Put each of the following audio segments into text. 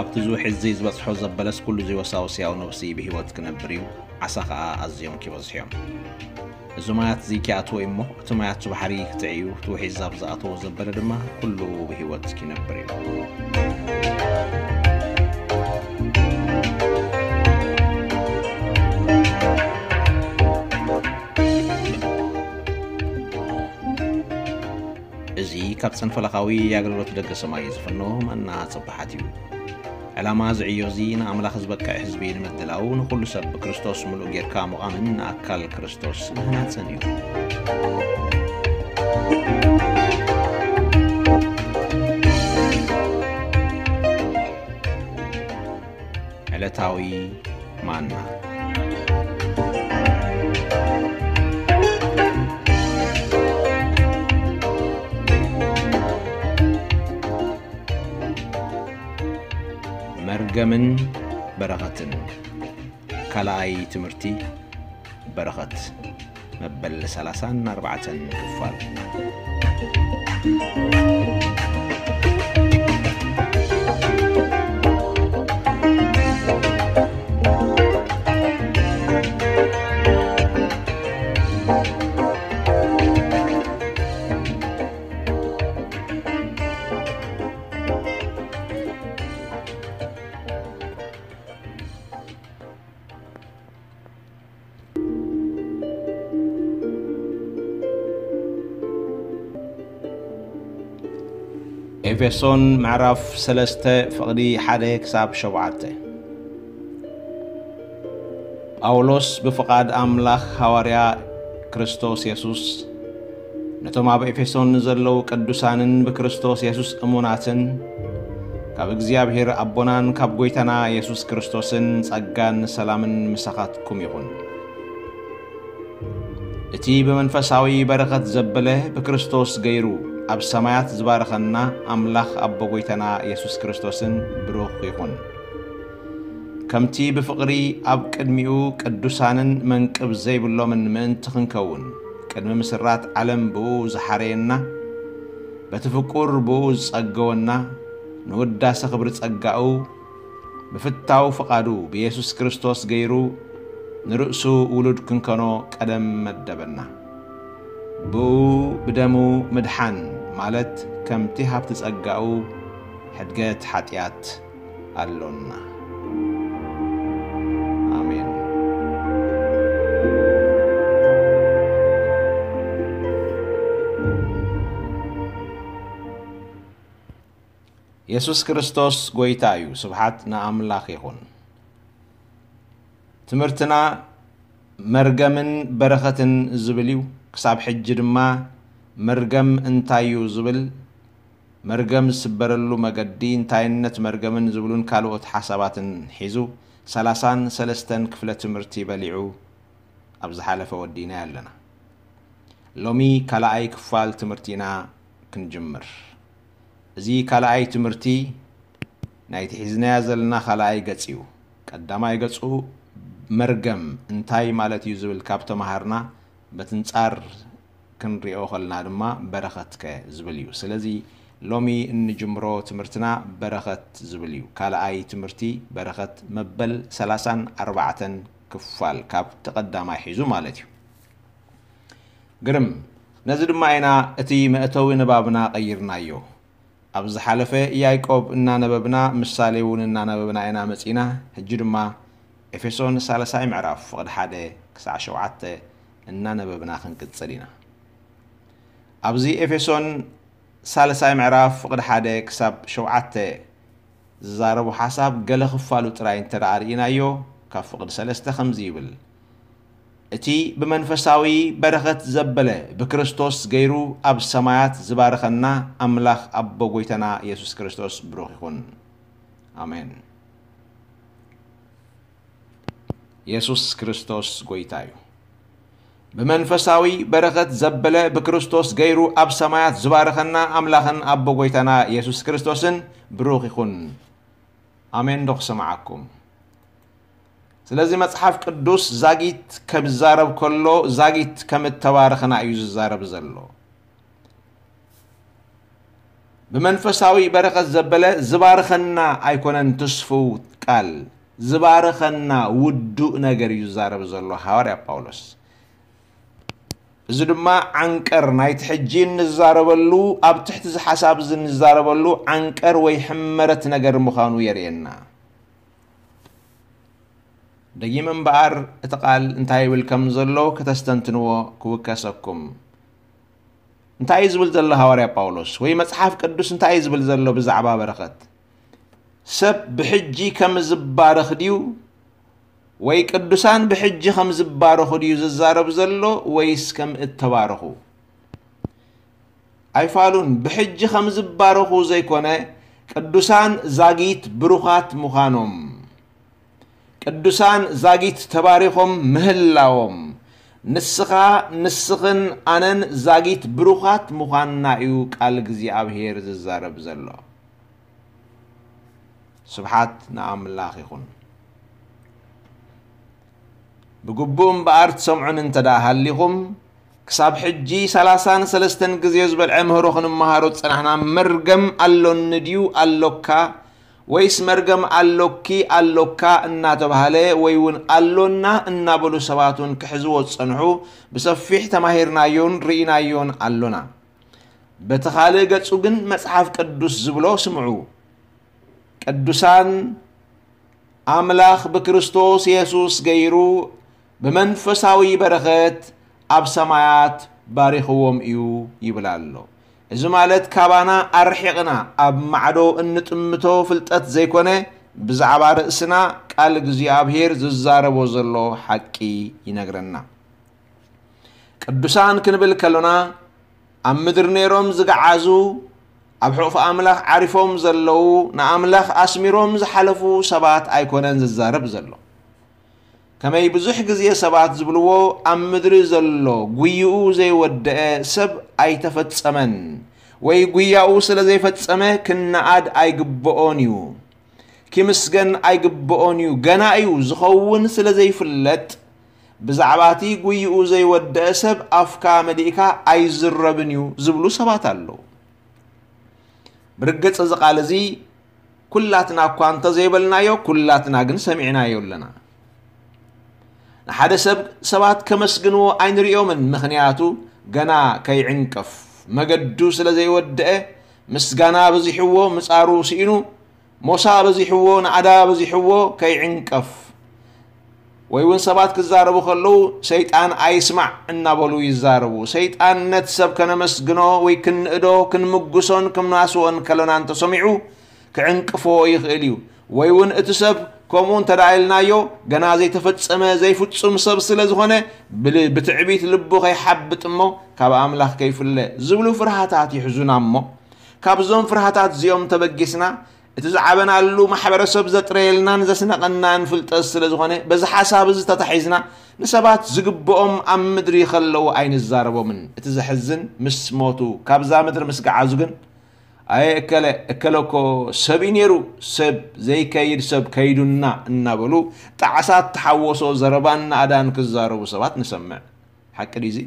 እቲ ዝውሒዝ እዚ ዝበጽሖ ዘበለስ ኩሉ እዚ ወሳውስ ያው ነብሲ ብህይወት ክነብር እዩ፣ ዓሳ ኸኣ ኣዝዮም ኪበዝሑ እዮም። እዚ ማያት እዚ ኪኣትዎ እዩ እሞ፣ እቲ ማያት እቲ ባሕሪ ክጥዕ እዩ፣ እቲ ውሒዝ ኣብ ዝኣተዎ ዘበለ ድማ ኩሉ ብህይወት ኪነብር እዩ። እዚ ካብ ጽንፈለኻዊ ኣገልግሎት ደገ ሰማይ ዝፍኖ ማና ጽባሓት እዩ። ዕላማ እዚ ዕዮ እዚ ንኣምላኽ ዝበቅዕ ህዝቢ ንምድላው፣ ንኹሉ ሰብ ብክርስቶስ ምሉእ ጌርካ ምቓምን ንኣካል ክርስቶስ ምህናጽን እዩ። ዕለታዊ ማና። መርገምን በረኸትን። ካልኣይ ትምህርቲ በረኸት። መበል ሰላሳን ኣርባዕተን ክፋል። ኤፌሶን ምዕራፍ ሰለስተ ፍቕዲ ሓደ ክሳብ ሸውዓተ። ጳውሎስ ብፍቓድ ኣምላኽ ሃዋርያ ክርስቶስ የሱስ፣ ነቶም ኣብ ኤፌሶን ንዘለዉ ቅዱሳንን ብክርስቶስ የሱስ እሙናትን፣ ካብ እግዚኣብሔር ኣቦናን ካብ ጐይታና የሱስ ክርስቶስን ጸጋን ሰላምን ምሳኻትኩም ይኹን። እቲ ብመንፈሳዊ በረኸት ዘበለ ብክርስቶስ ገይሩ ኣብ ሰማያት ዝባረኸና ኣምላኽ ኣቦ ጐይታና የሱስ ክርስቶስን ብሩኽ ይኹን። ከምቲ ብፍቕሪ ኣብ ቅድሚኡ ቅዱሳንን መንቅብ ዘይብሎምን ምእንቲ ክንከውን፣ ቅድሚ ምስራት ዓለም ብኡ ዝሓረየና፣ በቲ ፍቁር ብኡ ዝጸገወና፣ ንውዳሰ ክብሪ ጸጋኡ፣ ብፍታው ፍቓዱ ብየሱስ ክርስቶስ ገይሩ ንርእሱ ውሉድ ክንከኖ ቀደም መደበና። ብኡ ብደሙ ምድሓን ማለት ከምቲ ሃብቲ ጸጋኡ ሕድገት ሓጢኣት ኣሎና። ኣሜን። የሱስ ክርስቶስ ጐይታ እዩ። ስብሓት ንኣምላኽ ይኹን። ትምህርትና መርገምን በረኸትን ዝብል እዩ። ክሳብ ሕጂ ድማ መርገም እንታይ እዩ ዝብል፣ መርገም ዝስበረሉ መገዲ፣ እንታይነት መርገምን ዝብሉን ካልኦት ሓሳባትን ሒዙ ሰላሳን ሰለስተን ክፍለ ትምህርቲ በሊዑ ኣብ ዝሓለፈ ወዲእናዮ ኣለና። ሎሚ ካልኣይ ክፋል ትምህርቲና ክንጅምር። እዚ ካልኣይ ትምህርቲ ናይቲ ሒዝናዮ ዘለና ካልኣይ ገጽ እዩ። ቀዳማይ ገጹ መርገም እንታይ ማለት እዩ ዝብል ካብ ተማሃርና፣ በቲ ንጻር ክንሪኦ ከለና ድማ በረኸትከ ዝብል እዩ። ስለዚ ሎሚ እንጅምሮ ትምህርትና በረኸት ዝብል እዩ። ካልኣይ ትምህርቲ በረኸት መበል ሰላሳን ኣርባዕተን ክፋል ካብቲ ቀዳማይ ሒዙ ማለት እዩ። ግርም። ነዚ ድማ ኢና እቲ መእተዊ ንባብና ቀይርናዮ። ኣብ ዝሓለፈ ያዕቆብ እናነበብና፣ ምሳሌ እውን እናነበብና ኢና መጺና። ሕጂ ድማ ኤፌሶን ሳልሳይ ምዕራፍ ፍቕዲ ሓደ ክሳዕ ሸውዓተ እናነበብና ክንቅጽል ኢና። ኣብዚ ኤፌሶን ሳልሳይ ምዕራፍ ፍቕዲ ሓደ ክሳብ ሸውዓተ ዝዛረቦ ሓሳብ ገለ ክፋሉ ጥራይ እንተ ደኣ ርኢናዮ፣ ካብ ፍቕዲ ሰለስተ ከምዚ ይብል፣ እቲ ብመንፈሳዊ በረኸት ዘበለ ብክርስቶስ ገይሩ ኣብ ሰማያት ዝባረኸና ኣምላኽ ኣቦ ጐይታና የሱስ ክርስቶስ ብሩኽ ይኹን። ኣሜን። የሱስ ክርስቶስ ጐይታ እዩ። ብመንፈሳዊ በረኸት ዘበለ ብክርስቶስ ገይሩ ኣብ ሰማያት ዝባረኸና ኣምላኽን ኣቦ ጐይታና የሱስ ክርስቶስን ብሩኽ ይኹን። ኣሜን ዶ ክሰምዓኩም? ስለዚ መጽሓፍ ቅዱስ ዛጊት ከብዛረብ ከሎ ዛጊት ከም እተባረኽና እዩ ዝዛረብ ዘሎ። ብመንፈሳዊ በረኸት ዘበለ ዝባርኸና ኣይኮነን፣ ትስፉው ቃል ዝባርኸና ውዱእ ነገር እዩ ዝዛረብ ዘሎ ሃዋርያ ጳውሎስ። እዚ ድማ ዓንቀር ናይቲ ሕጂ እንዛረበሉ፣ ኣብ ትሕቲ እዚ ሓሳብ እዚ እንዛረበሉ ዓንቀር ወይ ሕመረት ነገር ምዃኑ የርእየና። ደጊመ እምበኣር እቲ ቃል እንታይ ይብል ከም ዘሎ ከተስተንትንዎ ክውከሰኩም። እንታይ እዩ ዝብል ዘሎ ሃዋርያ ጳውሎስ? ወይ መጽሓፍ ቅዱስ እንታይ እዩ ዝብል ዘሎ ብዛዕባ በረኸት? ሰብ ብሕጂ ከም ዝባረኽ ድዩ? ወይ ቅዱሳን ብሕጂ ከም ዝባረኹ ድዩ ዝዛረብ ዘሎ? ወይስ ከም እተባረኹ? ኣይፋሉን። ብሕጂ ከም ዝባረኹ ዘይኮነ፣ ቅዱሳን ዛጊት ብሩኻት ምዃኖም፣ ቅዱሳን ዛጊት ተባሪኾም ምህላዎም፣ ንስኻ፣ ንስኽን ኣነን ዛጊት ብሩኻት ምዃንና እዩ ቃል እግዚኣብሔር ዝዛረብ ዘሎ። ስብሓት ንኣምላኽ ይኹን። ብግቡእ እምበኣር ትሰምዑን እንተ ደኣ ሃሊኹም፣ ክሳብ ሕጂ ሰላሳን ሰለስተን ግዜ ዝበልዐ ምህሮ ክንመሃሮ ዝጸናሕና፣ መርገም ኣሎኒ ድዩ ኣሎካ፣ ወይስ መርገም ኣሎኪ ኣሎካ እናተባህለ፣ ወይ እውን ኣሎና እናበሉ ሰባት እውን ክሕዝዎ ዝጸንሑ፣ ብሰፊሕ ተማሂርናዮን ርኢናዮን ኣሎና። በቲ ካልእ ገጹ ግን መጽሓፍ ቅዱስ ዝብሎ ስምዑ። ቅዱሳን ኣምላኽ ብክርስቶስ የሱስ ገይሩ ብመንፈሳዊ በረኸት ኣብ ሰማያት ባሪኽዎም እዩ ይብል ኣሎ። እዚ ማለት ካባና ኣርሒቕና ኣብ ማዕዶ እንጥምቶ ፍልጠት ዘይኮነ፣ ብዛዕባ ርእስና ቃል እግዚኣብሔር ዝዛረቦ ዘሎ ሓቂ ይነግረና። ቅዱሳን ክንብል ከሎና፣ ኣብ ምድሪ ነይሮም ዝገዓዙ፣ ኣብ ሕቑፊ ኣምላኽ ዓሪፎም ዘለዉ፣ ንኣምላኽ ኣስሚሮም ዝሓለፉ ሰባት ኣይኮነን ዝዛረብ ዘሎ። ከመይ ብዙሕ ግዜ ሰባት ዝብልዎ፣ ኣብ ምድሪ ዘሎ ጉይኡ ዘይወደአ ሰብ ኣይተፈጸመን፣ ወይ ጉያኡ ስለ ዘይፈጸመ ክነኣድ ኣይግብኦን እዩ፣ ኪምስገን ኣይግብኦን እዩ፣ ገና እዩ፣ ዝኸውን ስለ ዘይፍለጥ፣ ብዛዕባ እቲ ጉይኡ ዘይወደአ ሰብ ኣፍካ መሊእካ ኣይዝረብን እዩ ዝብሉ ሰባት ኣለዉ። ብርግጽ እዚ ቃል እዚ ኩላትና እኳ እንተዘይበልናዮ፣ ኩላትና ግን ሰሚዕናዮ ኣለና። ንሓደ ሰብ ሰባት ከመስግንዎ ኣይንርእዮምን፣ ምኽንያቱ ገና ከይዕንቀፍ፣ መገዱ ስለ ዘይወደአ፣ ምስጋና በዚሕዎ፣ ምጻሩ ስኢኑ፣ ሞሳ በዚሕዎ፣ ናዕዳ በዚሕዎ ከይዕንቀፍ። ወይ እውን ሰባት ክዛረቡ ከለዉ፣ "ሰይጣን ኣይስማዕ" እናበሉ ይዛረቡ። ሰይጣን ነቲ ሰብ ከነመስግኖ ወይ ክንእዶ፣ ክንምጉሶን ክንዋስኦን ከለና እንተሰሚዑ፣ ክዕንቅፎ ይኽእል እዩ። ወይ እውን እቲ ሰብ ከምኡ እንተ ደኣ ኢልናዮ፣ ገና ዘይተፈጸመ ዘይፍጹም ሰብ ስለ ዝኾነ፣ ብል-፣ ብትዕቢት ልቡ ከይሓብጥ እሞ፣ ካብ ኣምላኽ ከይፍለ ዝብሉ ፍርሃታት ይሕዙና እሞ፣ ካብዞም ፍርሃታት እዚኦም ተበጊስና፣ እቲ ዝዓበናሉ ማሕበረሰብ ዘጥረየልናን ዘስነቐናን ፍልጠት ስለ ዝኾነ፣ በዚ ሓሳብ እዚ ተታሒዝና፣ ንሰባት ዝግብኦም ኣብ ምድሪ ከለዉ ኣይንዛረቦምን። እቲ ዘሕዝን፣ ምስ ሞቱ፣ ካብዛ ምድሪ ምስ ገዓዙ ግን፣ "ኣየ እከለ፣ እከለ እኮ ሰብ እዩ ነይሩ፣ ሰብ ዘይከይድ ሰብ ከይዱና" እናበሉ ጣዕሳ እተሓወሶ ዘረባን ናእዳን ክዛረቡ ሰባት ንሰምዕ። ሓቂ ድዩ እዚ?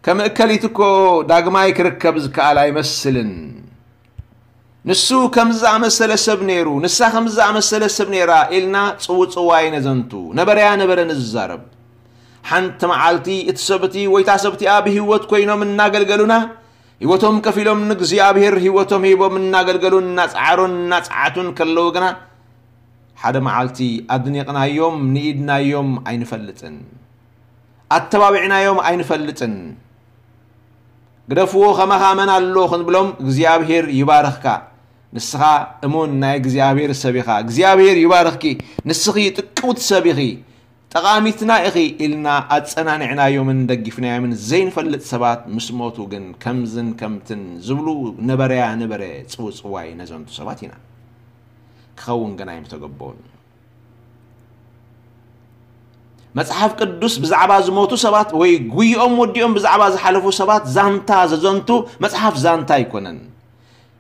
"ከም እከሊት እኮ ዳግማይ ክርከብ ዝከኣል ኣይመስልን። ንሱ ከምዚ ዝኣመሰለ ሰብ ነይሩ፣ ንሳ ከምዚ ዝኣመሰለ ሰብ ነይራ" ኢልና ጽውጽዋይ ነዘንቱ፣ ነበረያ ነበረ ንዛረብ። ሓንቲ መዓልቲ እቲ ሰብ እቲ ወይ እታ ሰብቲኣ ብህይወት ኮይኖም እናገልገሉና፣ ህይወቶም ከፊሎም ንእግዚኣብሔር ህይወቶም ሂቦም እናገልገሉን እናጸዓሩን እናጸዓቱን ከለዉ ግና፣ ሓደ መዓልቲ ኣድኒቕናዮም፣ ንኢድናዮም ኣይንፈልጥን። ኣተባቢዕናዮም ኣይንፈልጥን። ግደፍዎ፣ ከማኻ መን ኣሎ ክንብሎም፣ እግዚኣብሔር ይባርኽካ፣ ንስኻ እሙን ናይ እግዚኣብሔር ሰብ ኢኻ፣ እግዚኣብሔር ይባርኽኪ፣ ንስኺ ጥቅውቲ ሰብ ኢኺ፣ ጠቓሚትና ኢኺ ኢልና ኣጸናኒዕናዮምን ደጊፍናዮምን ዘይንፈልጥ ሰባት ምስ ሞቱ ግን ከምዝን ከምትን ዝብሉ ነበረያ ነበረ ጽውጽዋይ ነዘንቱ ሰባት ኢና። ክኸውን ግን ኣይምተገበኡን። መጽሓፍ ቅዱስ ብዛዕባ ዝሞቱ ሰባት ወይ ጉይኦም ወዲኦም ብዛዕባ ዝሓለፉ ሰባት ዛንታ ዘዘንቱ መጽሓፍ ዛንታ ኣይኮነን።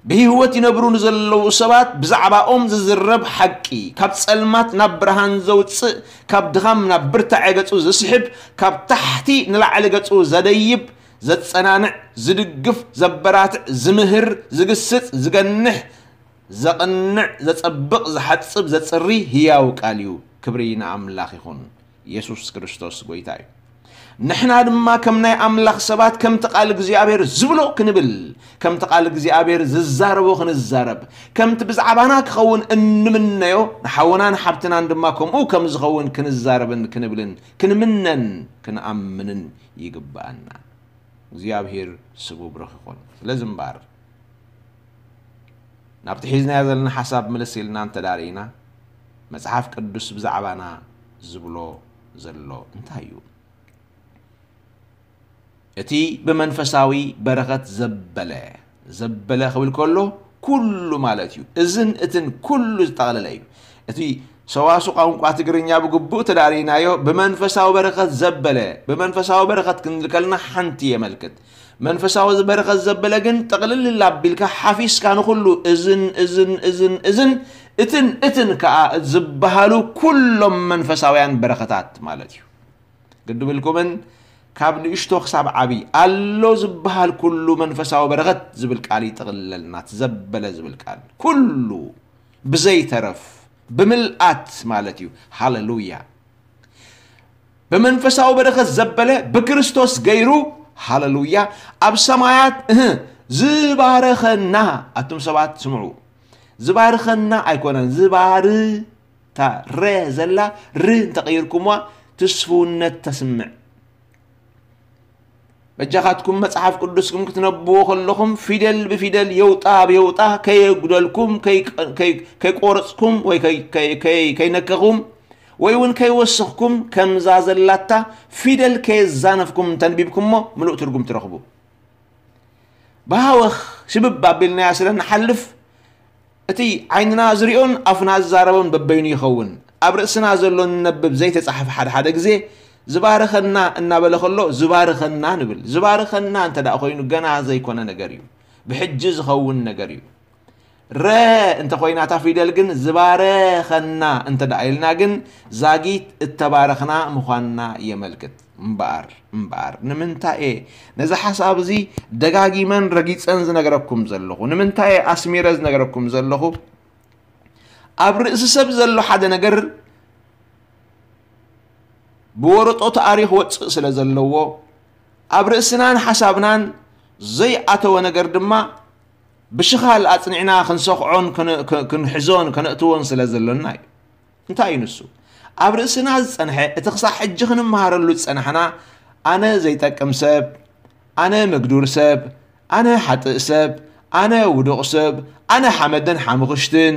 ብህይወት ይነብሩ ንዘለዉ ሰባት ብዛዕባኦም ዝዝረብ ሓቂ፣ ካብ ጸልማት ናብ ብርሃን ዘውጽእ፣ ካብ ድኻም ናብ ብርታዐ ገጹ ዝስሕብ፣ ካብ ታሕቲ ንላዕሊ ገጹ ዘደይብ፣ ዘጸናንዕ፣ ዝድግፍ፣ ዘበራትዕ፣ ዝምህር፣ ዝግስጽ፣ ዝገንሕ፣ ዘቕንዕ፣ ዘጸብቕ፣ ዝሓጽብ፣ ዘጽሪ ህያው ቃል እዩ። ክብሪ ንኣምላኽ ይኹን። የሱስ ክርስቶስ ጎይታ እዩ። ንሕና ድማ ከም ናይ ኣምላኽ ሰባት ከምቲ ቃል እግዚኣብሔር ዝብሎ ክንብል፣ ከምቲ ቃል እግዚኣብሔር ዝዛረቦ ክንዛረብ፣ ከምቲ ብዛዕባና ክኸውን እንምነዮ ንሓውናን ሓብትናን ድማ ከምኡ ከም ዝኸውን ክንዛረብን ክንብልን ክንምነን ክንኣምንን ይግብኣና። እግዚኣብሔር ስሙ ብሩኽ ይኹን። ስለዚ እምበኣር ናብቲ ሒዝናዮ ዘለና ሓሳብ ምልስ ኢልና እንተዳርኢና መጽሓፍ ቅዱስ ብዛዕባና ዝብሎ ዘሎ እንታይ እዩ? እቲ ብመንፈሳዊ በረኸት ዘበለ፣ ዘበለ ክብል ከሎ ኩሉ ማለት እዩ። እዝን እትን ኩሉ ዝጠቕለለ እዩ። እቲ ሰዋሱ ቋንቋ ትግርኛ ብግቡእ ተዳሪናዮ ብመንፈሳዊ በረኸት ዘበለ፣ ብመንፈሳዊ በረኸት ክንብል ከለና ሓንቲ የመልክት። መንፈሳዊ በረኸት ዘበለ ግን ጥቕልል ኣቢልካ ሓፊስካ ንኹሉ እዝን እዝን እዝን እዝን እትን እትን ከኣ ዝበሃሉ ኩሎም መንፈሳውያን በረኸታት ማለት እዩ። ግድብልኩምን ካብ ንእሽቶ ክሳብ ዓቢ ኣሎ ዝበሃል ኩሉ መንፈሳዊ በረኸት ዝብል ቃል ይጥቕልለልና። ዘበለ ዝብል ቃል ኩሉ ብዘይተረፍ ብምልኣት ማለት እዩ። ሃሌሉያ። ብመንፈሳዊ በረኸት ዘበለ ብክርስቶስ ገይሩ፣ ሃሌሉያ፣ ኣብ ሰማያት እህ ዝባረኸና። ኣቱም ሰባት ስምዑ፣ ዝባርኸና ኣይኮነን፣ ዝባር እታ ረ ዘላ ር እንተቐይርኩምዋ ትስፍውነት ተስምዕ። በጃኻትኩም መጽሓፍ ቅዱስኩም ክትነብዎ ከለኹም ፊደል ብፊደል የውጣ ብየውጣ ከየጉደልኩም፣ ከይ- ከይ- ከይቆረጽኩም ወይ ከይ- ከይ- ከይ- ከይነከኹም ወይ እውን ከይወሰኽኩም ከምዛ ዘላታ ፊደል ከየዛነፍኩም እንተንቢብኩሞ ምሉእ ትርጉም ትረኽቡ። ብሃወኽ ሽብብ ኣቢልናያ ስለ ንሓልፍ እቲ ዓይንና ዝሪኦን ኣፍና ዝዛረቦን በበይኑ ይኸውን። ኣብ ርእስና ዘሎ ንነብብ ዘይተጻሕፈ ሓደ ሓደ ግዜ ዝባርኸና እናበለ ከሎ ዝባርኸና ንብል። ዝባርኸና እንተ ደኣ ኮይኑ ገና ዘይኮነ ነገር እዩ። ብሕጂ ዝኸውን ነገር እዩ። ረ እንተ ኮይና እታ ፊደል ግን ዝባረኸና እንተ ደኣ ኢልና ግን ዛጊት እተባረኽና ምዃንና የመልክት። እምበኣር እምበኣር ንምንታይ እየ ነዚ ሓሳብ እዚ ደጋጊመን ረጊጸን ዝነግረኩም ዘለኹ? ንምንታይ እየ ኣስሚረ ዝነግረኩም ዘለኹ? ኣብ ርእሲ ሰብ ዘሎ ሓደ ነገር ብወረጦ ተኣሪኽ ወጽእ ስለ ዘለዎ ኣብ ርእስናን ሓሳብናን ዘይኣተወ ነገር ድማ ብሽኻል ኣጽኒዕና ክንሰኽዖን ክን- ክ- ክንሕዞን ከነእትዎን ስለ ዘሎና እዩ። እንታይ እዩ ንሱ? ኣብ ርእስና ዝጸንሐ እቲ ክሳዕ ሕጂ ክንመሃረሉ ዝጸናሕና ኣነ ዘይጠቅም ሰብ፣ ኣነ ምግዱር ሰብ፣ ኣነ ሓጥእ ሰብ፣ ኣነ ውዱቕ ሰብ፣ ኣነ ሓመድን ሓሙኽሽትን፣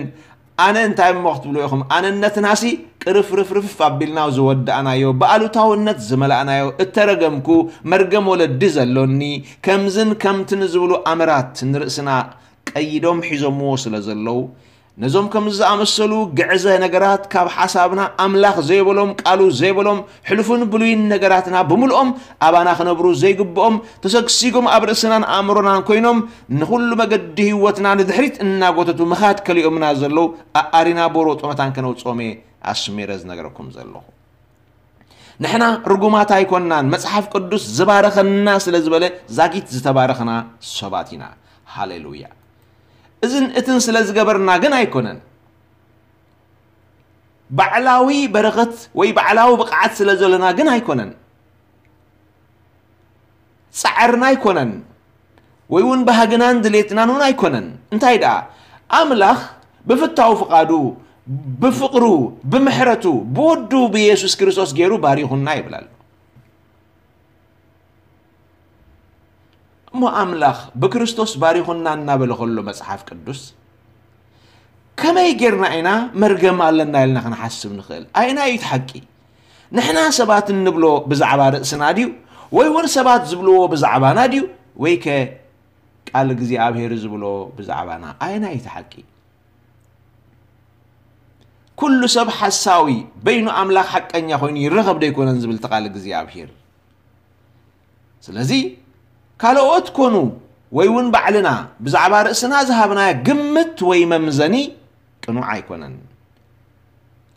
ኣነ እንታይ እሞ ክትብሉ ኢኹም? ኣነነትናሲ ቅርፍርፍርፍ ኣቢልና ዝወዳእናዮ፣ ብኣሉታውነት ዝመላእናዮ፣ እተረገምኩ፣ መርገም ወለዲ ዘሎኒ፣ ከምዝን ከምትን ዝብሉ ኣምራት ንርእስና ቀይዶም ሒዞምዎ ስለ ዘለዉ፣ ነዞም ከምዚ ዝኣመሰሉ ግዕዘ ነገራት ካብ ሓሳብና ኣምላኽ ዘይበሎም፣ ቃሉ ዘይበሎም፣ ሕሉፍን ብሉይን ነገራትና ብምልኦም ኣባና ክነብሩ ዘይግብኦም ተሰግሲጎም ኣብ ርእስናን ኣእምሮናን ኮይኖም ንኹሉ መገዲ ህይወትና ንድሕሪት እናጎተቱ ምኻድ ከሊኦምና ዘለዉ ኣኣሪና ቦሮጦ መታን ከነውጽኦም እየ ኣስሚረ ዝነግረኩም ዘለኹ። ንሕና ርጉማት ኣይኮንናን። መጽሓፍ ቅዱስ ዝባረኸና ስለ ዝበለ ዛጊት ዝተባረኽና ሰባት ኢና። ሃሌሉያ። እዝን እትን ስለ ዝገበርና ግን ኣይኮነን። ባዕላዊ በረኸት ወይ ባዕላዊ ብቕዓት ስለ ዘለና ግን ኣይኮነን። ጻዕርና ኣይኮነን፣ ወይ እውን ባህግናን ድሌትናን እውን ኣይኮነን። እንታይ ደኣ? ኣምላኽ ብፍታው ፍቓዱ፣ ብፍቕሩ፣ ብምሕረቱ፣ ብወዱ ብየሱስ ክርስቶስ ገይሩ ባሪኹና ይብል ኣሎ። እሞ ኣምላኽ ብክርስቶስ ባሪኹና እናበለ ከሎ መጽሓፍ ቅዱስ፣ ከመይ ጌርና ኢና መርገም ኣለና ኢልና ክንሓስብ ንኽእል? ኣየናይ እዩ እቲ ሓቂ? ንሕና ሰባት እንብሎ ብዛዕባ ርእስና ድዩ? ወይ እውን ሰባት ዝብልዎ ብዛዕባና ድዩ? ወይ ከ ቃል እግዚኣብሔር ዝብሎ ብዛዕባና? ኣየናይ እቲ ሓቂ? ኩሉ ሰብ ሓሳዊ፣ በይኑ ኣምላኽ ሓቀኛ ኮይኑ ይረኸብ ዶ ኣይኮነን ዝብል እቲ ቃል እግዚኣብሔር። ስለዚ ካልኦት ኮኑ ወይ እውን ባዕልና ብዛዕባ ርእስና ዝሃብናዮ ግምት ወይ መምዘኒ ቅኑዕ ኣይኮነን።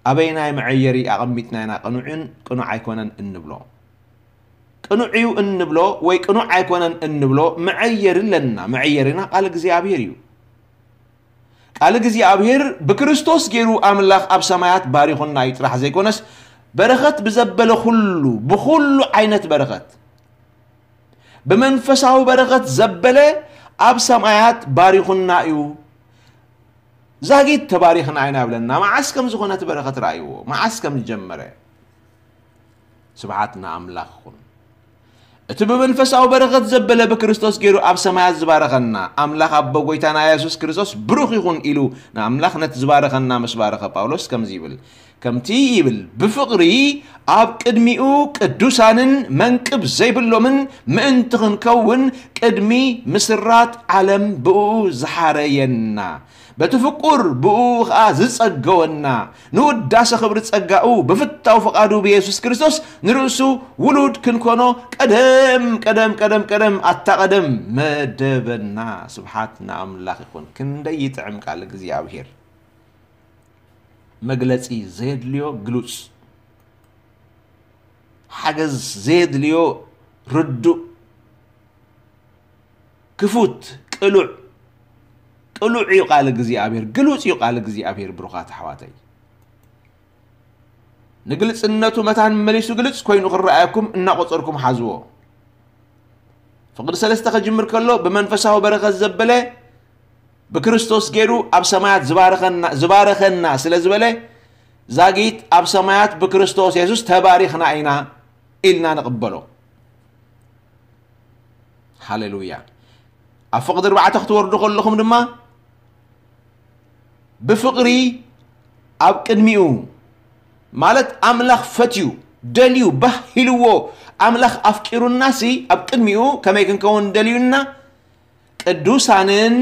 ኣበይናይ መዐየሪ ኣቐሚጥና ኢና ቅኑዕን ቅኑዕ ኣይኮነን እንብሎ? ቅኑዕ እዩ እንብሎ ወይ ቅኑዕ ኣይኮነን እንብሎ መዐየሪ ኣለና። መዐየሪና ቃል እግዚኣብሔር እዩ። ቃል እግዚኣብሔር ብክርስቶስ ገይሩ ኣምላኽ ኣብ ሰማያት ባሪኹና እዩ ጥራሕ ዘይኮነስ፣ በረኸት ብዘበለ ኩሉ፣ ብኹሉ ዓይነት በረኸት፣ ብመንፈሳዊ በረኸት ዘበለ ኣብ ሰማያት ባሪኹና እዩ። ዛጊት ተባሪኽና ኢና ይብለና። መዓስ ከም ዝኾነ እቲ በረኸት ረኣይዎ፣ መዓስ ከም ዝጀመረ። ስብሓት ንኣምላኽ ይኹን። እቲ ብመንፈሳዊ በረኸት ዘበለ ብክርስቶስ ገይሩ ኣብ ሰማያት ዝባረኸና ኣምላኽ ኣቦ ጎይታና የሱስ ክርስቶስ ብሩኽ ይኹን ኢሉ ንኣምላኽ ነቲ ዝባረኸና ምስ ባረኸ ጳውሎስ ከምዚ ይብል፣ ከምቲ ይብል፣ ብፍቕሪ ኣብ ቅድሚኡ ቅዱሳንን መንቅብ ዘይብሎምን ምእንቲ ክንከውን ቅድሚ ምስራት ዓለም ብእኡ ዝሓረየና፣ በቲ ፍቁር ብእኡ ኸኣ ዝጸገወና፣ ንውዳሰ ኽብሪ ጸጋኡ ብፍታው ፍቓዱ ብየሱስ ክርስቶስ ንርእሱ ውሉድ ክንኮኖ ቀደም ቀደም ቀደም ቀደም ኣታ ቀደም መደበና። ስብሓት ንኣምላኽ ይኹን። ክንደይ ይጥዕም ቃል እግዚኣብሔር። መግለጺ ዘየድልዮ ግሉጽ፣ ሓገዝ ዘየድልዮ ርዱእ፣ ክፉት፣ ቅሉዕ፣ ቅሉዕ እዩ ቃል እግዚኣብሔር፣ ግሉጽ እዩ ቃል እግዚኣብሔር። ብሩኻት ኣሕዋተይ፣ ንግልጽነቱ መታን መሊሱ ግልጽ ኮይኑ ክረኣየኩም እናቆጸርኩም ሓዝዎ። ፍቕዲ ሰለስተ ከጅምር ከሎ ብመንፈሳዊ በረኸት ዘበለ ብክርስቶስ ገይሩ ኣብ ሰማያት ዝባረኸና፣ ዝባረኸና ስለ ዝበለ፣ ዛጊት ኣብ ሰማያት ብክርስቶስ የሱስ ተባሪኽና ኢና ኢልና ንቕበሎ። ሃሌሉያ። ኣብ ፍቕዲ ኣርባዕተ ክትወርዱ ከለኹም ድማ፣ ብፍቕሪ ኣብ ቅድሚኡ፣ ማለት ኣምላኽ ፈትዩ፣ ደልዩ፣ ባህ ኢልዎ፣ ኣምላኽ ኣፍቂሩናሲ ኣብ ቅድሚኡ ከመይ ክንከውን ደልዩና? ቅዱሳንን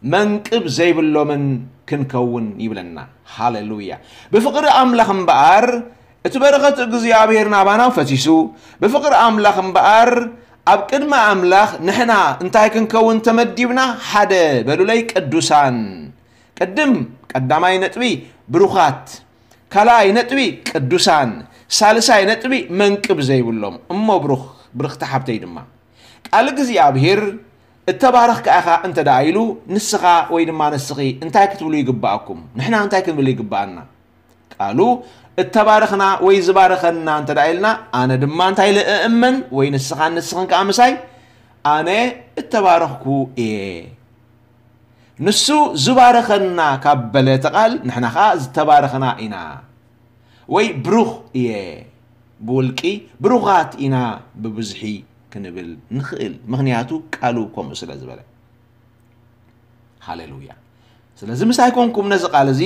መንቅብ ዘይብሎምን ክንከውን ይብለና። ሃሌሉያ። ብፍቕሪ ኣምላኽ እምበኣር፣ እቲ በረኸት እግዚኣብሔር ናባና ፈሲሱ፣ ብፍቕሪ ኣምላኽ እምበኣር፣ ኣብ ቅድሚ ኣምላኽ ንሕና እንታይ ክንከውን ተመዲብና? ሓደ በሉለይ፣ ቅዱሳን። ቅድም ቀዳማይ ነጥቢ ብሩኻት፣ ካልኣይ ነጥቢ ቅዱሳን፣ ሳልሳይ ነጥቢ መንቅብ ዘይብሎም። እሞ ብሩኽ፣ ብርኽቲ ሓብተይ ድማ፣ ቃል እግዚኣብሔር እተባረኽካ ኢኻ እንተ ደኣ ኢሉ፣ ንስኻ ወይ ድማ ንስኺ እንታይ ክትብሉ ይግብኣኩም? ንሕና እንታይ ክንብል ይግብኣና? ቃሉ እተባረኽና ወይ ዝባረኸና እንተ ደኣ ኢልና፣ ኣነ ድማ እንታይ ኢለ እእመን ወይ ንስኻን ንስኽን ከኣ ምሳይ፣ ኣነ እተባረኽኩ እየ። ንሱ ዝባረኸና ካብ በለ እቲ ቃል፣ ንሕና ኸኣ ዝተባረኽና ኢና። ወይ ብሩኽ እየ፣ ብውልቂ ብሩኻት ኢና ብብዝሒ ክንብል ንኽእል። ምኽንያቱ ቃሉ ከምኡ ስለ ዝበለ። ሃሌሉያ። ስለዚ ምሳይ ኮንኩም ነዚ ቃል እዚ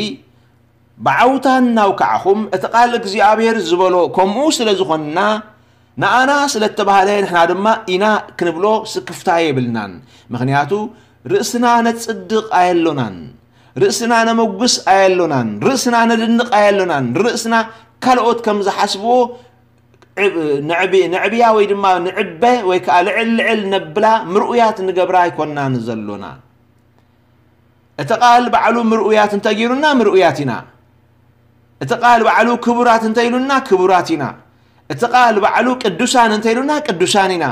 ብዓውታ እናውካዕኹም፣ እቲ ቃል እግዚኣብሔር ዝበሎ ከምኡ ስለ ዝኾንና፣ ንኣና ስለ እተባህለ ንሕና ድማ ኢና ክንብሎ ስክፍታ የብልናን። ምኽንያቱ ርእስና ነጽድቕ ኣየሎናን፣ ርእስና ነመጉስ ኣየሎናን፣ ርእስና ነድንቕ ኣየሎናን፣ ርእስና ካልኦት ከም ዝሓስብዎ ዕብ-፣ ንዕቢ-፣ ንዕብያ ወይ ድማ ንዕበ ወይ ከኣ ልዕል ልዕል ነብላ ምርኡያት ንገብራ ኣይኮናን ዘሎና። እቲ ቃል ባዕሉ ምርኡያት እንተገይሩና ምርኡያት ኢና። እቲ ቃል ባዕሉ ክቡራት እንተ ኢሉና ክቡራት ኢና። እቲ ቃል ባዕሉ ቅዱሳን እንተ ኢሉና ቅዱሳን ኢና።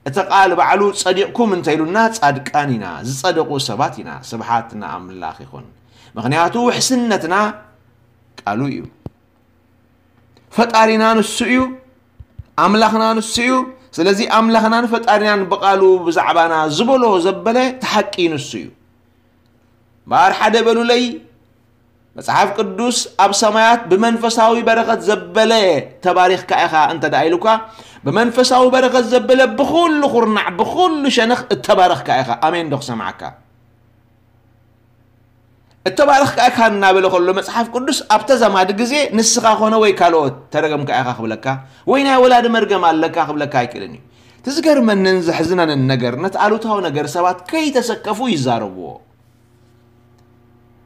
እቲ ቃል ባዕሉ ጸዲቕኩም እንተ ኢሉና ጻድቃን ኢና፣ ዝጸደቑ ሰባት ኢና። ስብሓት ንኣምላኽ ይኹን። ምኽንያቱ ውሕስነትና ቃሉ እዩ። ፈጣሪና ንሱ እዩ። ኣምላኽና ንሱ እዩ። ስለዚ ኣምላኽናን ፈጣሪናን ብቃሉ ብዛዕባና ዝበሎ ዘበለ እቲ ሓቂ ንሱ እዩ። እምበኣር ሓደ በሉለይ፣ መጽሓፍ ቅዱስ ኣብ ሰማያት ብመንፈሳዊ በረኸት ዘበለ ተባሪኽካ ኢኻ እንተ ደኣ ኢሉካ፣ ብመንፈሳዊ በረኸት ዘበለ ብኹሉ ኩርናዕ፣ ብኹሉ ሸነኽ እተባረኽካ ኢኻ። ኣሜን ዶ ክሰምዓካ? እተባረኽካ ኢኻ እናበለ ከሎ መጽሓፍ ቅዱስ ኣብ ተዛማዲ ግዜ ንስኻ ኮነ ወይ ካልኦት ተረገምካ ኢኻ ክብለካ ወይ ናይ ወላዲ መርገም ኣለካ ክብለካ ኣይክእልን እዩ። እቲ ዝገርመንን ዘሕዝነንን ነገር ነቲ ኣሉታዊ ነገር ሰባት ከይተሰከፉ ይዛረብዎ።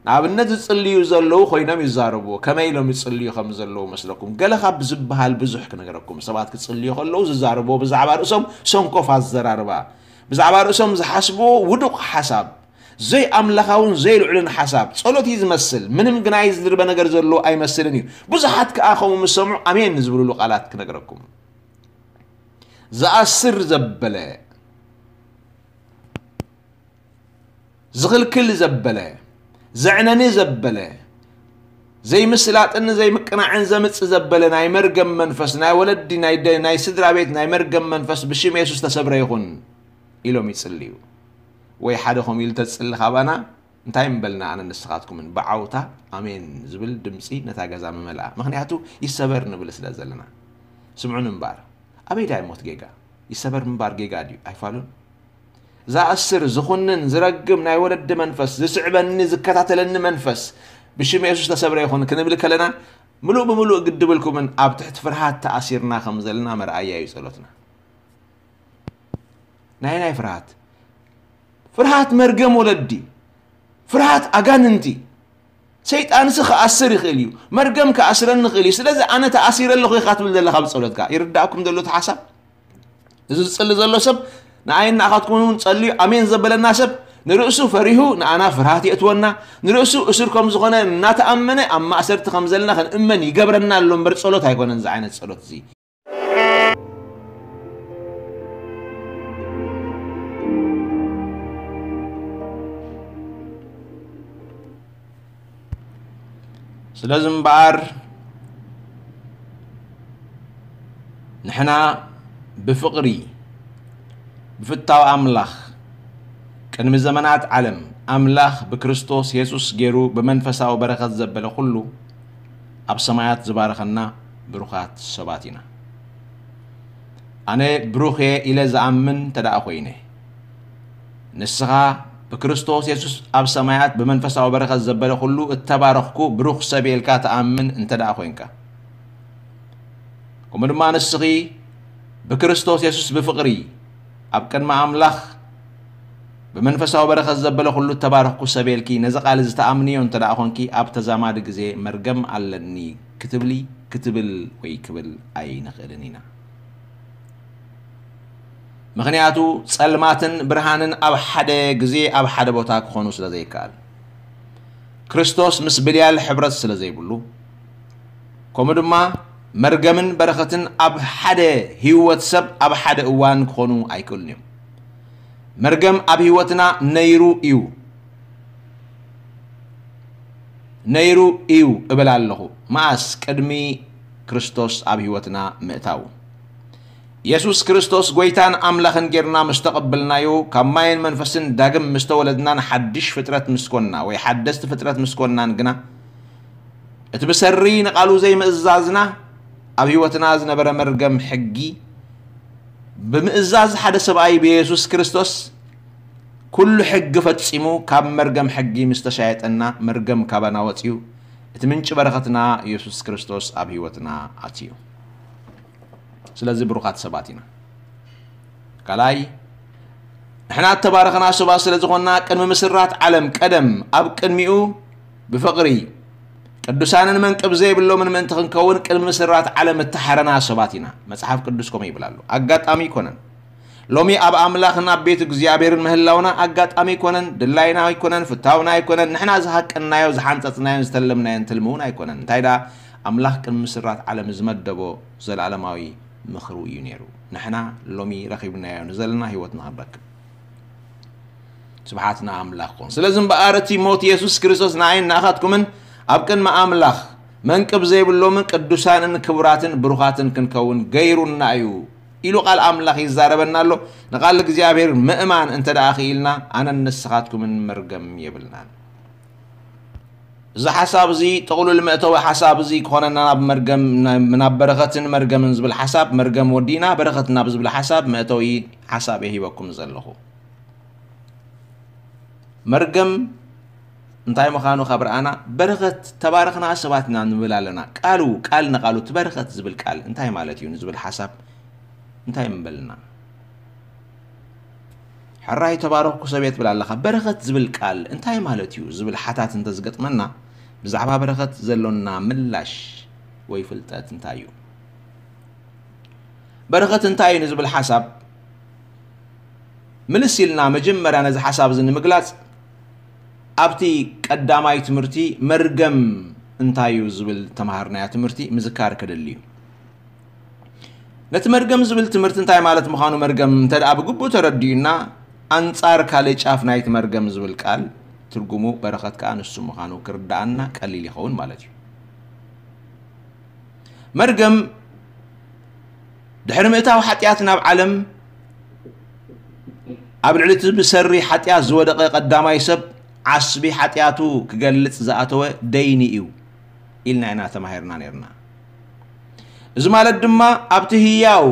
ንኣብነት ዝጽልዩ ዘለዉ ኮይኖም ይዛረብዎ። ከመይ ኢሎም ይጽልዩ ከም ዘለዉ መስለኩም? ገለ ካብ ዝበሃል ብዙሕ ክነግረኩም። ሰባት ክጽልዩ ከለዉ ዝዛረብዎ ብዛዕባ ርእሶም ሰንኮፍ ኣዘራርባ፣ ብዛዕባ ርእሶም ዝሓስብዎ ውዱቕ ሓሳብ፣ ዘይኣምላኻውን ዘይልዑልን ሓሳብ፣ ጸሎት እዩ ዝመስል፣ ምንም ግናይ ዝድርበ ነገር ዘሎ ኣይመስልን እዩ። ብዙሓት ከኣ ከምኡ ምስ ሰምዑ ኣሜን ዝብልሉ ቃላት ክነግረኩም። ዝኣስር ዘበለ፣ ዝኽልክል ዘበለ፣ ዘዕነኒ ዘበለ፣ ዘይምስላጥን ዘይምቅናዕን ዘምጽእ ዘበለ ናይ መርገም መንፈስ፣ ናይ ወለዲ፣ ናይ ደ-፣ ናይ ስድራ ቤት ናይ መርገም መንፈስ ብሽም የሱስ ተሰብረ ይኹን ኢሎም ይጽልዩ። ወይ ሓደ ከምኡ ኢሉ ተጽሊ ካባና፣ እንታይ ምበልና ኣነ ንስኻትኩምን ብዓውታ ኣሜን ዝብል ድምጺ ነታ ገዛ ምመልኣ። ምኽንያቱ ይሰበር ንብል ስለ ዘለና። ስምዑን እምበኣር፣ ኣበይ ዳይ ሞት ጌጋ? ይሰበር ምንባር ጌጋ ድዩ? ኣይፋሉን። ዝኣስር፣ ዝኹንን፣ ዝረግም ናይ ወለዲ መንፈስ፣ ዝስዕበኒ፣ ዝከታተለኒ መንፈስ፣ ብሽም የሱስ ተሰብረ ይኹን ክንብል ከለና፣ ምሉእ ብምሉእ ግድብልኩምን ኣብ ትሕቲ ፍርሃት ተኣሲርና ከም ዘለና መርኣያ እዩ ጸሎትና። ናይ ናይ ፍርሃት? ፍርሃት መርገም ወለዲ፣ ፍርሃት ኣጋንንቲ። ሰይጣንሲ ክኣስር ይኽእል እዩ፣ መርገም ክኣስረኒ ይኽእል እዩ። ስለዚ ኣነ ተኣሲረ ኣለኹ ኢኻ ትብል ዘለኻ ብጸሎትካ። ይርዳእኩም ዘሎ እቲ ሓሳብ? እዚ ዝጽሊ ዘሎ ሰብ፣ ንኣይን ንኣኻትኩምን እውን ጸልዩ ኣሜን ዘበለና ሰብ፣ ንርእሱ ፈሪሁ ንኣና ፍርሃት የእትወና፣ ንርእሱ እሱር ከም ዝኾነ እናተኣመነ ኣብ ማእሰርቲ ከም ዘለና ክንእመን ይገብረና ኣሎ እምበር ጸሎት ኣይኮነን እዚ ዓይነት ጸሎት እዚ። ስለዚ እምበኣር ንሕና ብፍቕሪ ብፍታው ኣምላኽ ቅድሚ ዘመናት ዓለም ኣምላኽ ብክርስቶስ የሱስ ገይሩ ብመንፈሳዊ በረኸት ዘበለ ኩሉ ኣብ ሰማያት ዝባረኸና ብሩኻት ሰባት ኢና። ኣነ ብሩኽ እየ ኢለ ዝኣምን እንተ ደኣ ኮይነ፣ ንስኻ ብክርስቶስ የሱስ ኣብ ሰማያት ብመንፈሳዊ በረኸት ዘበለ ኩሉ እተባረኽኩ ብሩኽ ሰብ እየ ኢልካ ትኣምን እንተ ደኣ ኮይንካ፣ ከምኡ ድማ ንስኺ ብክርስቶስ የሱስ ብፍቕሪ ኣብ ቅድሚ ኣምላኽ ብመንፈሳዊ በረኸት ዘበለ ኩሉ እተባረኽኩ ሰብ እየ ኢልኪ ነዚ ቃል እዚ ትኣምንዮ እንተ ደኣ ኾንኪ፣ ኣብ ተዛማዲ ግዜ መርገም ኣለኒ ክትብሊ፣ ክትብል ወይ ክብል ኣይንኽእልን ኢና። ምኽንያቱ ጸልማትን ብርሃንን ኣብ ሓደ ግዜ ኣብ ሓደ ቦታ ክኾኑ ስለ ዘይከኣል፣ ክርስቶስ ምስ ብልያል ሕብረት ስለ ዘይብሉ፣ ከምኡ ድማ መርገምን በረኸትን ኣብ ሓደ ህይወት ሰብ ኣብ ሓደ እዋን ክኾኑ ኣይክእሉን እዮም። መርገም ኣብ ህይወትና ነይሩ እዩ። ነይሩ እዩ እብል ኣለኹ። መኣስ? ቅድሚ ክርስቶስ ኣብ ህይወትና ምእታዉ። የሱስ ክርስቶስ ጎይታን ኣምላኽን ጌርና ምስ ተቐበልናዮ፣ ካብ ማይን መንፈስን ዳግም ምስ ተወለድናን ሓድሽ ፍጥረት ምስ ኮንና ወይ ሓደስቲ ፍጥረት ምስ ኮንናን ግና፣ እቲ ብሰሪ ንቓሉ ዘይምእዛዝና ኣብ ህይወትና ዝነበረ መርገም ሕጊ ብምእዛዝ ሓደ ሰብኣይ ብየሱስ ክርስቶስ ኩሉ ሕጊ ፈጺሙ ካብ መርገም ሕጊ ምስ ተሻየጠና፣ መርገም ካባና ወጺኡ፣ እቲ ምንጪ በረኸትና የሱስ ክርስቶስ ኣብ ህይወትና ኣትዩ። ስለዚ ብሩኻት ሰባት ኢና። ካልኣይ፣ ንሕና እተባረኽና ሰባት ስለ ዝኾንና፣ ቅድሚ ምስራት ዓለም ቀደም ኣብ ቅድሚኡ ብፍቕሪ ቅዱሳንን መንቅብ ዘይብሎምን ምእንቲ ክንከውን ቅድሚ ምስራት ዓለም እተሓረና ሰባት ኢና። መጽሓፍ ቅዱስ ከምኡ ይብል ኣሎ። ኣጋጣሚ ኣይኮነን። ሎሚ ኣብ ኣምላኽን ኣብ ቤት እግዚኣብሔርን ምህላውና ኣጋጣሚ ኣይኮነን፣ ድላይና ኣይኮነን፣ ፍታውና ኣይኮነን፣ ንሕና ዝሃቀንናዮ፣ ዝሓንጸጽናዮን ዝተለምናዮን ትልሚ እውን ኣይኮነን። እንታይ ደኣ፣ ኣምላኽ ቅድሚ ምስራት ዓለም ዝመደቦ ዘለኣለማዊ ምኽሩ እዩ ነይሩ። ንሕና ሎሚ ረኺብናዮ ንዘለና ህይወት ንኽንረክብ። ስብሓት ንኣምላኽ ይኹን። ስለዚ እምበኣር እቲ ሞት የሱስ ክርስቶስ ንኣይን ንኣኻትኩምን ኣብ ቅድሚ ኣምላኽ መንቅብ ዘይብሎምን ቅዱሳንን ክቡራትን ብሩኻትን ክንከውን ገይሩና እዩ ኢሉ ቃል ኣምላኽ ይዛረበና ኣሎ። ንቃል እግዚኣብሔር ምእማን እንተ ደኣ ክኢልና ኣነን ንስኻትኩምን መርገም የብልናን። እዚ ሓሳብ እዚ ጥቕሉል መእተዊ ሓሳብ እዚ ክኾነና ናብ መርገም፣ ናብ በረኸትን መርገምን ዝብል ሓሳብ፣ መርገም ወዲእና በረኸት ናብ ዝብል ሓሳብ መእተዊ ሓሳብ እየ ሂበኩም ዘለኹ። መርገም እንታይ ምዃኑ ካብ ረኣና፣ በረኸት ተባረኽና ሰባት ኢና ንብል ኣለና። ቃሉ፣ ቃል ንቃሉ፣ እቲ በረኸት ዝብል ቃል እንታይ ማለት እዩ ንዝብል ሓሳብ እንታይ ምበልና? ሕራይ ተባረኽኩ ሰብየ ትብል ኣለኻ። በረኸት ዝብል ቃል እንታይ ማለት እዩ ዝብል ሓታት እንተዝገጥመና፣ ብዛዕባ በረኸት ዘሎና ምላሽ ወይ ፍልጠት እንታይ እዩ? በረኸት እንታይ እዩ ንዝብል ሓሳብ ምልስ ኢልና መጀመርያ ነዚ ሓሳብ እዚ ንምግላጽ፣ ኣብቲ ቀዳማይ ትምህርቲ መርገም እንታይ እዩ ዝብል ተምሃርናዮ ትምህርቲ ምዝካር ከደሊ እዩ። ነቲ መርገም ዝብል ትምህርቲ እንታይ ማለት ምዃኑ መርገም እንተ ደኣ ብግቡእ ተረዲኡና፣ ኣንጻር ካልእ ጫፍ ናይቲ መርገም ዝብል ቃል ትርጉሙ በረኸት ከኣ ንሱ ምዃኑ ክርድኣና ቀሊል ይኸውን ማለት እዩ። መርገም ድሕሪ ምእታው ሓጢኣት ናብ ዓለም፣ ኣብ ልዕሊ እቲ ብሰሪ ሓጢኣት ዝወደቐ ቀዳማይ ሰብ ዓስቢ ሓጢኣቱ ክገልጽ ዝኣተወ ደይኒ እዩ ኢልና ኢና ተማሂርና ነርና። እዚ ማለት ድማ ኣብቲ ህያው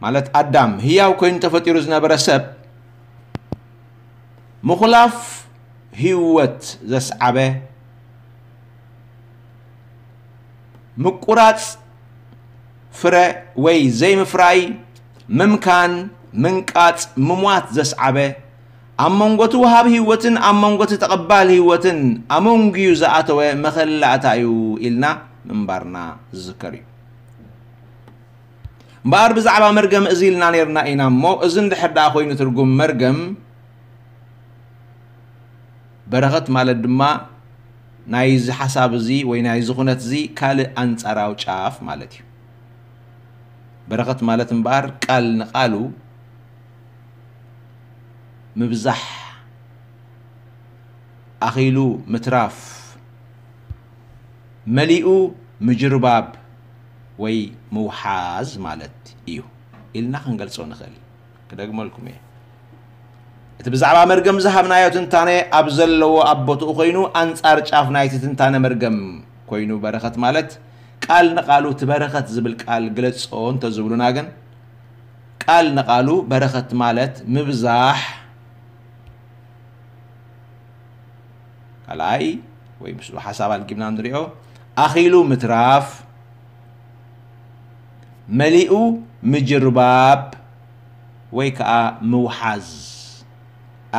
ማለት ኣዳም ህያው ኮይኑ ተፈጢሩ ዝነበረ ሰብ ምኹላፍ ህይወት ዘስዓበ ምቁራጽ ፍረ ወይ ዘይምፍራይ፣ ምምካን፣ ምንቃጽ፣ ምሟት ዘስዓበ፣ ኣብ መንጎ እቲ ወሃቢ ህይወትን ኣብ መንጎ እቲ ተቐባል ህይወትን ኣመንጉዩ ዝኣተወ መኸላእታ እዩ ኢልና ምንባርና ዝዝከር እዩ። እምበኣር ብዛዕባ መርገም እዚ ኢልና ነርና ኢና እሞ፣ እዚ እንድሕር ደኣ ኮይኑ ትርጉም መርገም በረኸት ማለት ድማ ናይዚ ሓሳብ እዚ ወይ ናይዚ ኩነት እዚ ካልእ ኣንጻራዊ ጫፍ ማለት እዩ። በረኸት ማለት እምበኣር ቃል ንቓሉ ምብዛሕ፣ ኣኺሉ ምትራፍ፣ መሊኡ ምጅርባብ ወይ ምውሓዝ ማለት እዩ ኢልና ክንገልጾ ንኽእል። ክደግመልኩም እየ። እቲ ብዛዕባ መርገም ዝሃብናዮ ትንታነ ኣብ ዘለዎ ኣብ ቦትኡ ኮይኑ፣ ኣንጻር ጫፍ ናይቲ ትንታነ መርገም ኮይኑ በረኸት ማለት ቃል ንቓሉ እቲ በረኸት ዝብል ቃል ግለጾ እንተዝብሉና ግን፣ ቃል ንቓሉ በረኸት ማለት ምብዛሕ፣ ካልኣይ ወይ ምስኡ ሓሳብ ኣልጊብና ንሪኦ፣ ኣኺሉ ምትራፍ፣ መሊኡ ምጅርባብ ወይ ከዓ ምውሓዝ።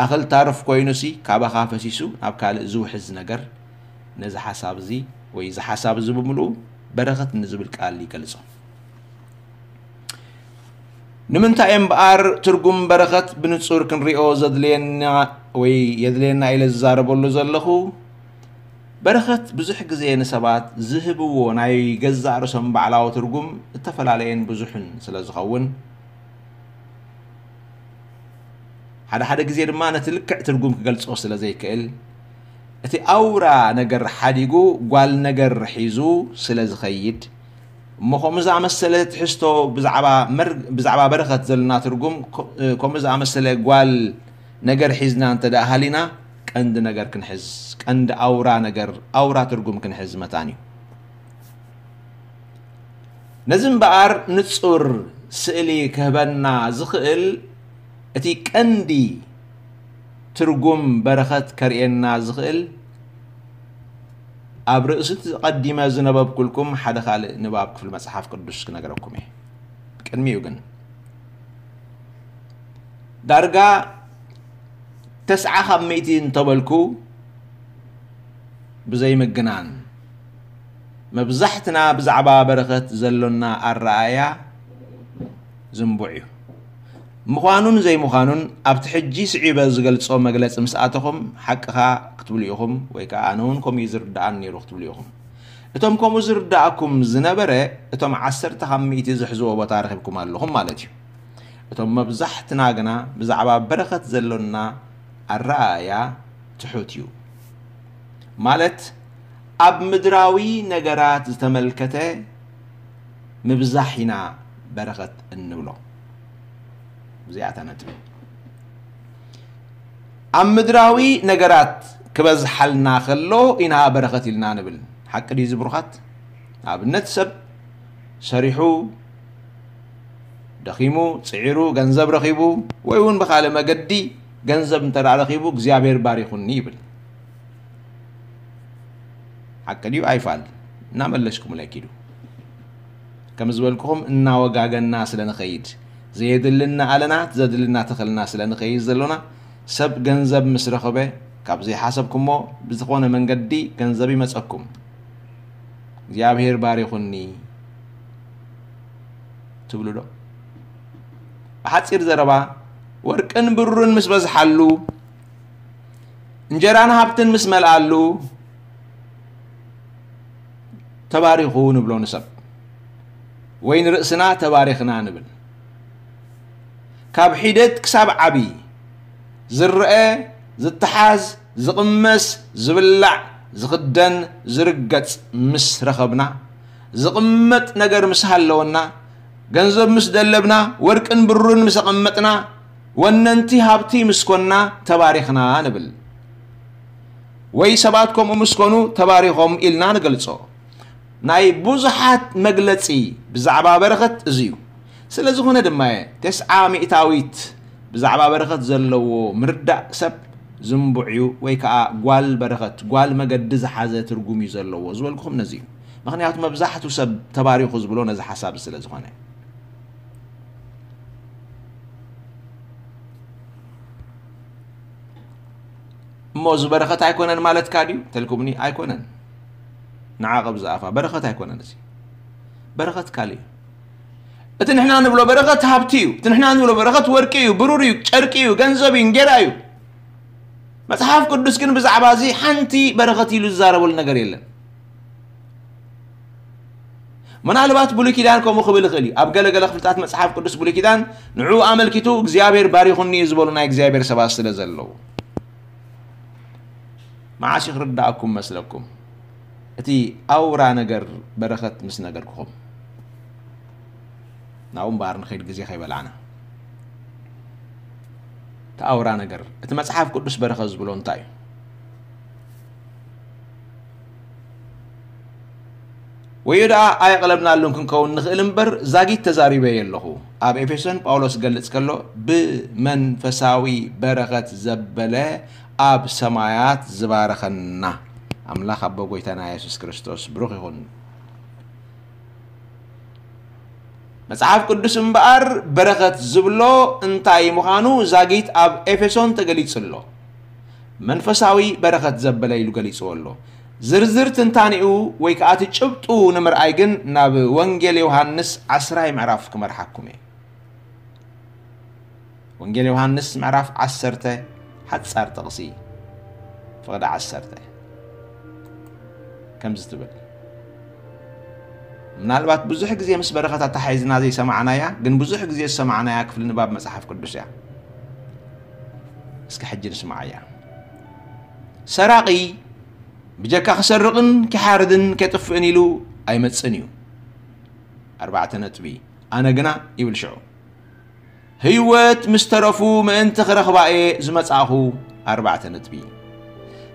ኣኽል ታርፍ ኮይኑሲ ካባኻ ፈሲሱ ናብ ካልእ ዝውሕዝ ነገር፣ ነዚ ሓሳብ እዚ ወይ እዚ ሓሳብ እዚ ብምልኡ በረኸት ንዝብል ቃል ይገልጾ። ንምንታይ እምበኣር ትርጉም በረኸት ብንጹር ክንሪኦ ዘድልየና ወይ የድልየና ኢለ ዝዛረበሉ ዘለኹ፣ በረኸት ብዙሕ ግዜ ንሰባት ዝህብዎ ናይ ገዛእ ርእሶም ባዕላዊ ትርጉም እተፈላለየን ብዙሕን ስለ ዝኸውን፣ ሓደ ሓደ ግዜ ድማ ነቲ ልክዕ ትርጉም ክገልጾ ስለ ዘይክእል፣ እቲ ኣውራ ነገር ሓዲጉ ጓል ነገር ሒዙ ስለ ዝኸይድ፣ እሞ ከምኡ ዝኣመሰለ ትሕዝቶ ብዛዕባ መር-፣ ብዛዕባ በረኸት ዘለና ትርጉም ኮ-፣ ከምኡ ዝኣመሰለ ጓል ነገር ሒዝና እንተ ደኣ ሃሊና፣ ቀንዲ ነገር ክንሕዝ፣ ቀንዲ ኣውራ ነገር፣ ኣውራ ትርጉም ክንሕዝ መታን እዩ። ነዚ እምበኣር ንጹር ስእሊ ክህበና ዝኽእል እቲ ቀንዲ ትርጉም በረኸት ከርእየና ዝኽእል ኣብ ርእሲ እቲ ቀዲመ ዝነበብኩልኩም ሓደ ካልእ ንባብ ክፍሊ መጽሓፍ ቅዱስ ክነግረኩም እየ። ቅድሚኡ ግን ዳርጋ ተስዓ ካብ ሚእቲ እንተበልኩ ብዘይምግናን መብዛሕትና ብዛዕባ በረኸት ዘሎና ኣረኣእያ ዝንቡዕ እዩ። ምዃኑን ዘይምዃኑን ኣብቲ ሕጂ ስዒበ ዝገልጾ መግለጺ ምስ ኣተኹም ሓቅኻ ክትብሉ ኢኹም፣ ወይ ከኣ ኣነ እውን ከምኡ እዩ ዝርድኣኒ ነይሩ ክትብሉ ኢኹም። እቶም ከምኡ ዝርድኣኩም ዝነበረ፣ እቶም ዓሰርተ ካብ ሚእቲ ዝሕዝዎ ቦታ ረኺብኩም ኣለኹም ማለት እዩ። እቶም መብዛሕትና ግና ብዛዕባ በረኸት ዘሎና ኣረኣእያ ትሑት እዩ። ማለት ኣብ ምድራዊ ነገራት ዝተመልከተ ምብዛሕ ኢና በረኸት እንብሎ። እዚኣ እታ ነጥቢ። ኣብ ምድራዊ ነገራት ክበዝሓልና ከሎ ኢና በረኸት ኢልና ንብል። ሓቂ ድዩ እዚ ብሩኻት? ንኣብነት ሰብ ሰሪሑ፣ ደኺሙ፣ ጽዒሩ፣ ገንዘብ ረኺቡ፣ ወይ እውን ብኻልእ መገዲ ገንዘብ እንተ ደኣ ረኺቡ እግዚኣብሔር ባሪኹኒ ይብል። ሓቂ ድዩ ኣይፋል? እናመለስኩምለይ ኪዱ። ከም ዝበልኩኹም እናወጋገና ስለ ንኸይድ፣ ዘየድልና ኣለና፣ ዘድልና ተኸልና ስለ ንኸይድ ዘሎና፣ ሰብ ገንዘብ ምስ ረኸበ፣ ካብ ዘይሓሰብኩሞ ብዝኾነ መንገዲ ገንዘብ ይመጸኩም። እግዚኣብሔር ባሪኹኒ ትብሉ ዶ? ብሓጺር ዘረባ፣ ወርቅን ብሩርን ምስ በዝሓሉ፣ እንጀራን ሃብትን ምስ መልኣሉ፣ ተባሪኹ ንብሎ ንሰብ፣ ወይ ንርእስና ተባሪኽና ንብል። ካብ ሒደት ክሳብ ዓቢ ዝረአ፣ ዝተሓዝ፣ ዝቕመስ፣ ዝብላዕ፣ ዝኽደን፣ ዝርገጽ ምስ ረኸብና፣ ዝቕመጥ ነገር ምስ ሃለወና፣ ገንዘብ ምስ ደለብና፣ ወርቅን ብሩርን ምስ ኣቐመጥና፣ ወነንቲ ሃብቲ ምስ ኮንና ተባሪኽና ንብል። ወይ ሰባት ከምኡ ምስ ኮኑ ተባሪኾም ኢልና ንገልጾ። ናይ ብዙሓት መግለጺ ብዛዕባ በረኸት እዚ እዩ። ስለ ዝኾነ ድማ እየ ተስዓ ሚእታዊት ብዛዕባ በረኸት ዘለዎ ምርዳእ ሰብ ዝንቡዕ እዩ፣ ወይ ከዓ ጓል በረኸት፣ ጓል መገዲ ዝሓዘ ትርጉም እዩ ዘለዎ ዝበልኩኹም ነዚ እዩ። ምኽንያቱ መብዛሕቱ ሰብ ተባሪኹ ዝብሎ ነዚ ሓሳብ ስለ ዝኾነ። እሞ እዚ በረኸት ኣይኮነን ማለትካ ድዩ ተልኩምኒ? ኣይኮነን። ንዓቐብ ዝኣፋ በረኸት ኣይኮነን። እዚ በረኸት ካልእ እዩ። እቲ ንሕና ንብሎ በረኸት ሃብቲ እዩ። እቲ ንሕና ንብሎ በረኸት ወርቂ እዩ፣ ብሩር እዩ፣ ጨርቂ እዩ፣ ገንዘብ እዩ፣ እንጌራ እዩ። መጽሓፍ ቅዱስ ግን ብዛዕባ እዚ ሓንቲ በረኸት ኢሉ ዝዛረበሉ ነገር የለን። ምናልባት ብሉይ ኪዳን ከምኡ ክብል ይኽእል እዩ። ኣብ ገለገለ ክፍልታት መጽሓፍ ቅዱስ ብሉይ ኪዳን ንዕኡ ኣመልኪቱ እግዚኣብሔር ባሪኹኒ እዩ ዝበሉ ናይ እግዚኣብሔር ሰባት ስለ ዘለዉ። መዓስ እዩ ክርዳእኩም መስለኩም? እቲ ኣውራ ነገር በረኸት ምስ ነገርኩኹም። ናብኡ እምበኣር ንኸይድ ግዜ ከይበላዕና። እቲ ኣውራ ነገር፣ እቲ መጽሓፍ ቅዱስ በረኸት ዝብሎ እንታይ እዩ? ወዮ ደኣ ኣየቕለብናሉን ክንከውን ንኽእል እምበር፣ ዛጊት ተዛሪበ እየ ኣለኹ። ኣብ ኤፌሶን ጳውሎስ ክገልጽ ከሎ፣ ብመንፈሳዊ በረኸት ዘበለ ኣብ ሰማያት ዝባረኸና ኣምላኽ ኣቦ ጐይታና የሱስ ክርስቶስ ብሩኽ ይኹን። መጽሓፍ ቅዱስ እምበኣር በረኸት ዝብሎ እንታይ ምዃኑ ዛጊት ኣብ ኤፌሶን ተገሊጹ ኣሎ። መንፈሳዊ በረኸት ዘበለ ኢሉ ገሊጽዎ ኣሎ። ዝርዝር ትንታኔኡ ወይ ከኣ እቲ ጭብጡ ንምርኣይ ግን ናብ ወንጌል ዮሃንስ ዓስራይ ምዕራፍ ክመርሓኩም እየ። ወንጌል ዮሃንስ ምዕራፍ ዓሰርተ ሓጻር ጥቕሲ ፍቕዲ ዓሰርተ ከምዚ ትብል። ምናልባት ብዙሕ ግዜ ምስ በረኸት ኣተሓሒዝና ዘይሰማዕናያ፣ ግን ብዙሕ ግዜ ዝሰማዕናያ ክፍሊ ንባብ መጽሓፍ ቅዱስ እያ። እስኪ ሕጂ ንስማዓያ። ሰራቒ ብጀካ ክሰርቕን ክሓርድን ከጥፍእን ኢሉ ኣይመጽእን እዩ። ኣርባዕተ ነጥቢ። ኣነ ግና ይብል ሽዑ፣ ህይወት ምስ ተረፉ ምእንቲ ክረኽባ እየ ዝመጻእኹ። ኣርባዕተ ነጥቢ።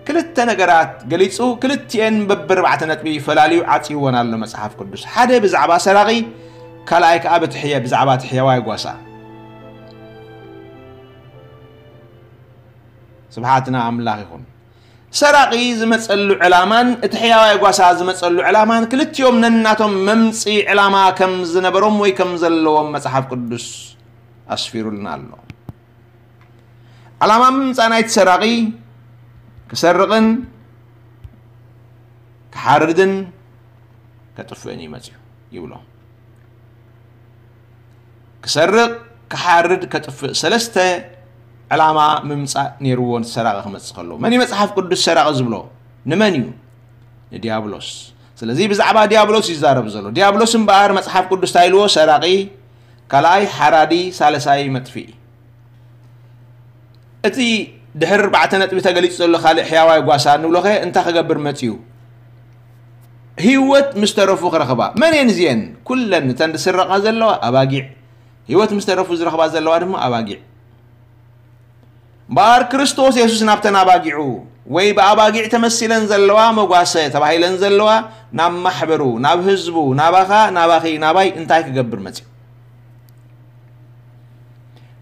ክልተ ነገራት ገሊጹ፣ ክልቲኤን በብኣርባዕተ ነጥቢ ፈላልዩ ዓጽይወን ኣሎ መጽሓፍ ቅዱስ። ሓደ ብዛዕባ ሰራቒ፣ ካልኣይ ከኣ በቲ ሕየ-፣ ብዛዕባ እቲ ሕያዋይ ጓሳ። ስብሓት ንኣምላኽ ይኹን። ሰራቒ ዝመጸሉ ዕላማን እቲ ሕያዋይ ጓሳ ዝመጸሉ ዕላማን ክልቲኦም ነናቶም መምጽኢ ዕላማ ከም ዝነበሮም ወይ ከም ዘለዎም መጽሓፍ ቅዱስ ኣስፊሩልና ኣሎ። ዕላማ ምምጻእ ናይቲ ሰራቒ ክሰርቕን ክሓርድን ከጥፍእን እዩ መጺኡ ይብሎ። ክሰርቕ፣ ክሓርድ፣ ከጥፍእ ሰለስተ ዕላማ ምምጻእ ነይርዎ፣ ሰራቒ ክመጽእ ከሎ። መን እዩ መጽሓፍ ቅዱስ ሰራቒ ዝብሎ? ንመን እዩ? ንዲያብሎስ። ስለዚ ብዛዕባ ዲያብሎስ ይዛረብ ዘሎ። ዲያብሎስ እምበኣር መጽሓፍ ቅዱስ እንታይ ኢልዎ? ሰራቒ፣ ካልኣይ ሓራዲ፣ ሳልሳይ መጥፍኢ። እቲ ድሕሪ ኣርባዕተ ነጥቢ ተገሊጹ ዘሎ ካልእ ሕያዋይ ጓሳ ንብሎኸ እንታይ ክገብር መጺኡ? ህይወት ምስ ተረፉ ክረኽባ። መን እየን እዚአን? ኩለን እተን ዝስረቓ ዘለዋ ኣባጊዕ። ህይወት ምስ ተረፉ ዝረኽባ ዘለዋ ድማ ኣባጊዕ። እምበኣር ክርስቶስ የሱስ ናብተን ኣባጊዑ ወይ ብኣባጊዕ ተመሲለን ዘለዋ መጓሰ ተባሂለን ዘለዋ ናብ ማሕበሩ፣ ናብ ህዝቡ፣ ናባኻ፣ ናባኺ፣ ናባይ እንታይ ክገብር መጺኡ?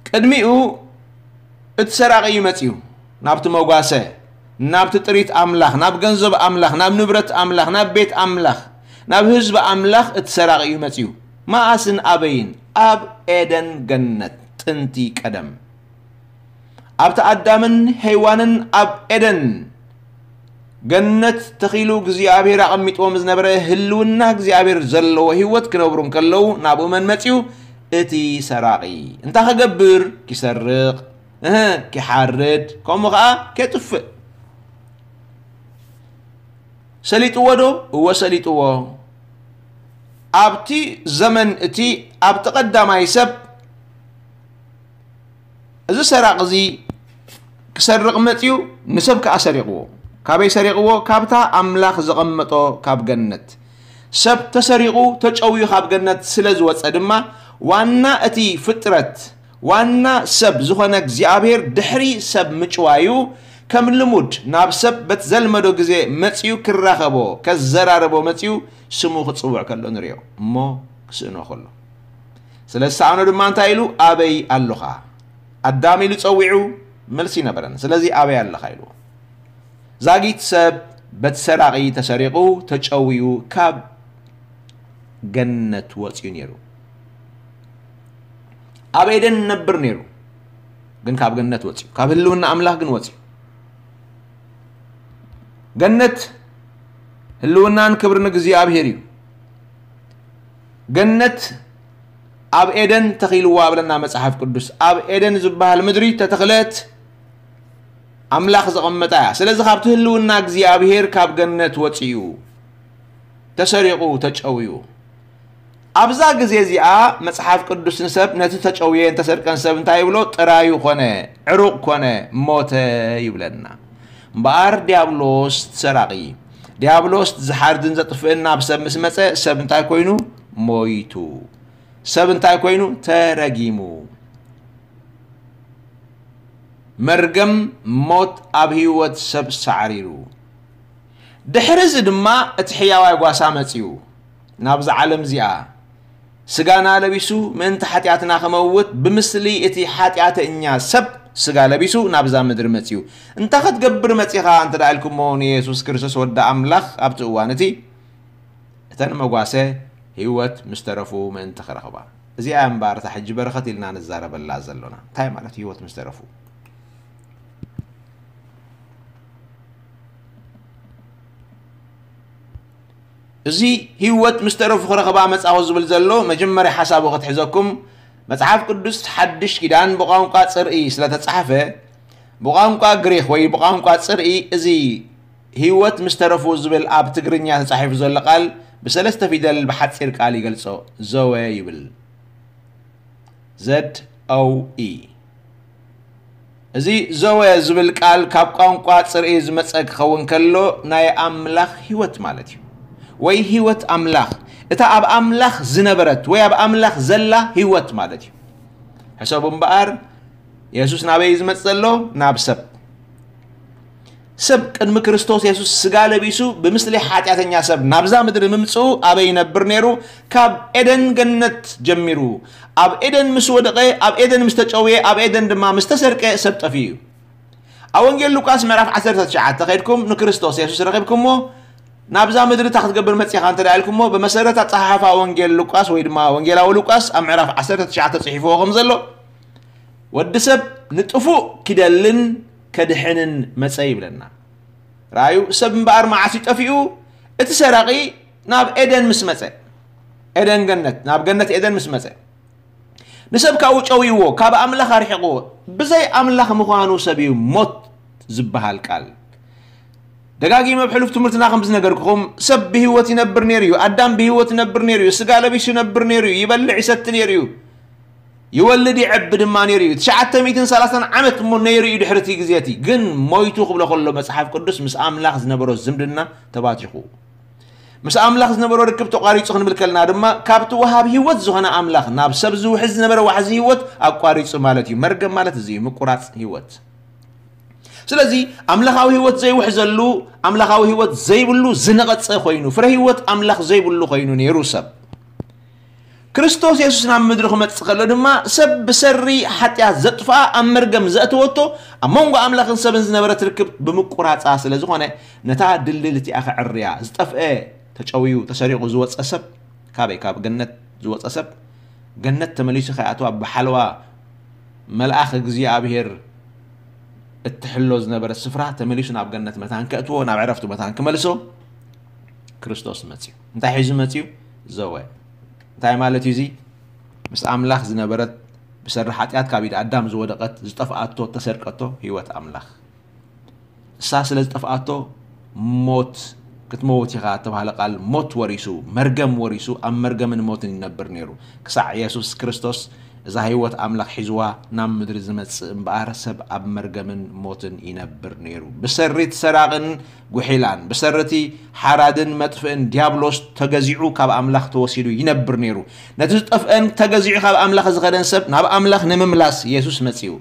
ቅድሚኡ እቲ ሰራቒ እዩ መጺኡ። ናብቲ መጓሰ፣ ናብቲ ጥሪት ኣምላኽ፣ ናብ ገንዘብ ኣምላኽ፣ ናብ ንብረት ኣምላኽ፣ ናብ ቤት ኣምላኽ፣ ናብ ህዝቢ ኣምላኽ እቲ ሰራቒ እዩ መጺኡ። መኣስን ኣበይን? ኣብ ኤደን ገነት ጥንቲ ቀደም። ኣብቲ ኣዳምን ሄዋንን ኣብ ኤደን ገነት ተኺሉ እግዚኣብሔር ኣቐሚጥዎም ዝነበረ ህልውና እግዚኣብሔር ዘለዎ ህይወት ክነብሩ እንከለዉ ናብኡ መን መጺኡ? እቲ ሰራቒ። እንታይ ክገብር? ኪሰርቕ፣ እህ፣ ኪሓርድ፣ ከምኡ ኸዓ ኬጥፍእ። ሰሊጥዎ ዶ? እወ ሰሊጥዎ። ኣብቲ ዘመን እቲ ኣብቲ ቀዳማይ ሰብ እዚ ሰራቕ እዚ ክሰርቕ መጽዩ፣ ንሰብ ከኣ ሰሪቕዎ። ካበይ ሰሪቕዎ? ካብታ ኣምላኽ ዘቐመጦ ካብ ገነት። ሰብ ተሰሪቑ ተጨውዩ ካብ ገነት ስለ ዝወጸ ድማ ዋና እቲ ፍጥረት ዋና ሰብ ዝኾነ እግዚኣብሔር ድሕሪ ሰብ ምጭዋዩ ከም ልሙድ ናብ ሰብ በቲ ዘልመዶ ግዜ መጽዩ ክራኸቦ ከዘራረቦ መጽዩ ስሙ ክጽውዕ ከሎ ንሪኦ እሞ ክስእኖ ከሎ ስለ ዝሰኣኖ ድማ እንታይ ኢሉ ኣበይ ኣሎኻ ኣዳም ኢሉ ጸዊዑ መልሲ ይነበረን ስለዚ ኣበይ ኣለኻ ኢሉ ዛጊት ሰብ በቲ ሰራቒ ተሰሪቑ ተጨውዩ ካብ ገነት ወፅዩ ነይሩ ኣብ ኤደን ነብር ነይሩ ግን ካብ ገነት ወፅዩ ካብ ህልውና ኣምላኽ ግን ወፅዩ ገነት ህልውናን ክብርን እግዚኣብሔር እዩ ገነት ኣብ ኤደን ተኺልዋ ብለና መፅሓፍ ቅዱስ ኣብ ኤደን ዝበሃል ምድሪ ተተኽለት ኣምላኽ ዘቐመጣ እያ ስለዚ ካብቲ ህልውና እግዚኣብሔር ካብ ገነት ወፅዩ ተሰሪቑ ተጨውዩ ኣብዛ ግዜ እዚኣ መጽሓፍ ቅዱስ ንሰብ ነቲ ተጨውየን ተሰርቀን ሰብ እንታይ ይብሎ ጥራዩ ኮነ ዕሩቕ ኮነ ሞተ ይብለና እምበኣር ዲያብሎስ ሰራቒ ዲያብሎስ ዝሓርድን ዘጥፍእን ናብ ሰብ ምስ መጸ ሰብ እንታይ ኮይኑ ሞይቱ ሰብ እንታይ ኮይኑ ተረጊሙ መርገም ሞት ኣብ ህይወት ሰብ ሳዕሪሩ ድሕሪ እዚ ድማ እቲ ሕያዋይ ጓሳ መጺኡ ናብዛ ዓለም እዚኣ ስጋና ለቢሱ ምእንቲ ሓጢኣትና ክመውት ብምስሊ እቲ ሓጢኣተኛ ሰብ ስጋ ለቢሱ ናብዛ ምድሪ መጺኡ እንታ ክትገብር መጺኻ እንተ ኢልኩሞ ንየሱስ ክርስቶስ ወዲ ኣምላኽ ኣብቲ እዋን እቲ እተን መጓሰ ህይወት ምስ ተረፉ ምእንቲ ክረኽባ እዚኣ እምበኣር እታ ሕጂ በረኸት ኢልና ንዛረበላ ዘሎና እንታይ ማለት ህይወት ምስ ተረፉ እዚ ህይወት ምስ ተረፉ ክረኽባ መጻኹ ዝብል ዘሎ መጀመርያ ሓሳቡ ክትሕዘኩም መጽሓፍ ቅዱስ ሓድሽ ኪዳን ብቋንቋ ጽርኢ ስለ ተጻሕፈ ብቋንቋ ግሪኽ ወይ ብቋንቋ ጽርኢ እዚ ህይወት ምስ ተረፉ ዝብል ኣብ ትግርኛ ተጻሒፉ ዘሎ ቃል ብሰለስተ ፊደል ብሓጺር ቃል ይገልጾ ዘወ ይብል ዘድ ኦው ኢ እዚ ዘወ ዝብል ቃል ካብ ቋንቋ ጽርኢ ዝመጸ ክኸውን ከሎ ናይ ኣምላኽ ህይወት ማለት እዩ ወይ ህይወት ኣምላኽ እታ ኣብ ኣምላኽ ዝነበረት ወይ ኣብ ኣምላኽ ዘላ ህይወት ማለት እዩ ሕሰቡ እምበኣር የሱስ ናበይ እዩ ዝመጽእ ዘሎ ናብ ሰብ ሰብ ቅድሚ ክርስቶስ የሱስ ስጋ ለቢሱ ብምስሊ ሓጢኣተኛ ሰብ ናብዛ ምድሪ ምምፅኡ ኣበይ ይነብር ነይሩ ካብ ኤደን ገነት ጀሚሩ ኣብ ኤደን ምስ ወደቐ ኣብ ኤደን ምስ ተጨውየ ኣብ ኤደን ድማ ምስ ተሰርቀ ሰብ ጠፊኡ እዩ ኣብ ወንጌል ሉቃስ ምዕራፍ 19 ከይድኩም ንክርስቶስ የሱስ ረኺብኩምዎ ናብዛ ምድሪ እታ ክትገብር መፂኻ እንተ ኢልኩሞ ብመሰረት ኣፀሓሓፋ ወንጌል ሉቃስ ወይ ድማ ወንጌላዊ ሉቃስ ኣብ ምዕራፍ 19 ፅሒፍዎ ከም ዘሎ ወዲ ሰብ ንጥፉእ ኪደልን ከድሕንን መጸ ይብለና። ረኣዩ ሰብ እምበኣር መዓስ እዩ ጠፊኡ? እቲ ሰራቒ ናብ ኤደን ምስ መጸ። ኤደን ገነት፣ ናብ ገነት ኤደን ምስ መጸ። ንሰብ ካብኡ ጨውይዎ፣ ካብ ኣምላኽ ኣርሒቕዎ። ብዘይ ኣምላኽ ምዃኑ ሰብ እዩ ሞት ዝበሃል ቃል። ደጋጊመ ኣብ ሕሉፍ ትምህርትና ከም ዝነገርኩኹም፣ ሰብ ብህይወት ይነብር ነይሩ እዩ። ኣዳም ብህይወት ይነብር ነይሩ እዩ። ስጋ ለቢሱ ይነብር ነይሩ እዩ። ይበልዕ ይሰቲ ነይሩ እዩ። ይወልድ ይዕቢ ድማ ነይሩ እዩ። ትሽዓተ ሚእትን ሰላሳን ዓመት እሞ ነይሩ እዩ ድሕሪ እቲ ግዜ እቲ። ግን ሞይቱ ክብሎ ከሎ መጽሓፍ ቅዱስ ምስ ኣምላኽ ዝነበሮ ዝምድና ተባቲኹ። ምስ ኣምላኽ ዝነበሮ ርክብ ተቋሪጹ ክንብል ከለና ድማ ካብቲ ወሃብ ህይወት ዝኾነ ኣምላኽ ናብ ሰብ ዝውሕዝ ዝነበረ ዋሕዚ ህይወት ኣቋሪጹ ማለት እዩ። መርገም ማለት እዚ እዩ፣ ምቁራጽ ህይወት። ስለዚ ኣምላኻዊ ህይወት ዘይውሕዘሉ፣ ኣምላኻዊ ህይወት ዘይብሉ ዝነቐጸ ኮይኑ፣ ፍረ ህይወት ኣምላኽ ዘይብሉ ኮይኑ ነይሩ ሰብ። ክርስቶስ የሱስ ናብ ምድሪ ክመጽእ ከሎ ድማ ሰብ ብሰሪ ሓጢኣት ዘጥፍኣ ኣብ መርገም ዘእተወቶ ኣብ መንጎ ኣምላኽን ሰብን ዝነበረት ርክብ ብምቁራጻ ስለ ዝኾነ ነታ ድልድል እቲኣ ከዕርያ ዝጠፍአ ተጨውዩ ተሰሪቑ ዝወጸ ሰብ ካበይ ካብ ገነት ዝወጸ ሰብ ገነት ተመሊሱ ከይኣትዋ ብሓለዋ መልኣኽ እግዚኣብሔር እትሕሎ ዝነበረት ስፍራ ተመሊሱ ናብ ገነት መታን ከእትዎ ናብ ዕረፍቱ መታን ክመልሶ ክርስቶስ መጽዩ እንታይ ሒዙ መጽዩ ዘወ እንታይ ማለት እዩ እዚ ምስ ኣምላኽ ዝነበረት ብሰሪ ሓጢኣት ካብ ኢድ ኣዳም ዝወደቐት ዝጠፍኣቶ ተሰርቀቶ ህይወት ኣምላኽ እሳ ስለ ዝጠፍኣቶ ሞት ክትመውት ኢኻ እተባህለ ቃል ሞት ወሪሱ፣ መርገም ወሪሱ፣ ኣብ መርገምን ሞትን ይነብር ነይሩ። ክሳዕ የሱስ ክርስቶስ እዛ ህይወት ኣምላኽ ሒዝዋ ናብ ምድሪ ዝመጽእ እምበኣር፣ ሰብ ኣብ መርገምን ሞትን ይነብር ነይሩ። ብሰሪት ሰራቕን ጉሒላን፣ ብሰሪቲ ሓራድን መጥፍእን ዲያብሎስ ተገዚዑ ካብ ኣምላኽ ተወሲዱ ይነብር ነይሩ። ነቲ ዝጠፍአን ተገዚዑ ካብ ኣምላኽ ዝኸደን ሰብ ናብ ኣምላኽ ንምምላስ የሱስ መጺኡ።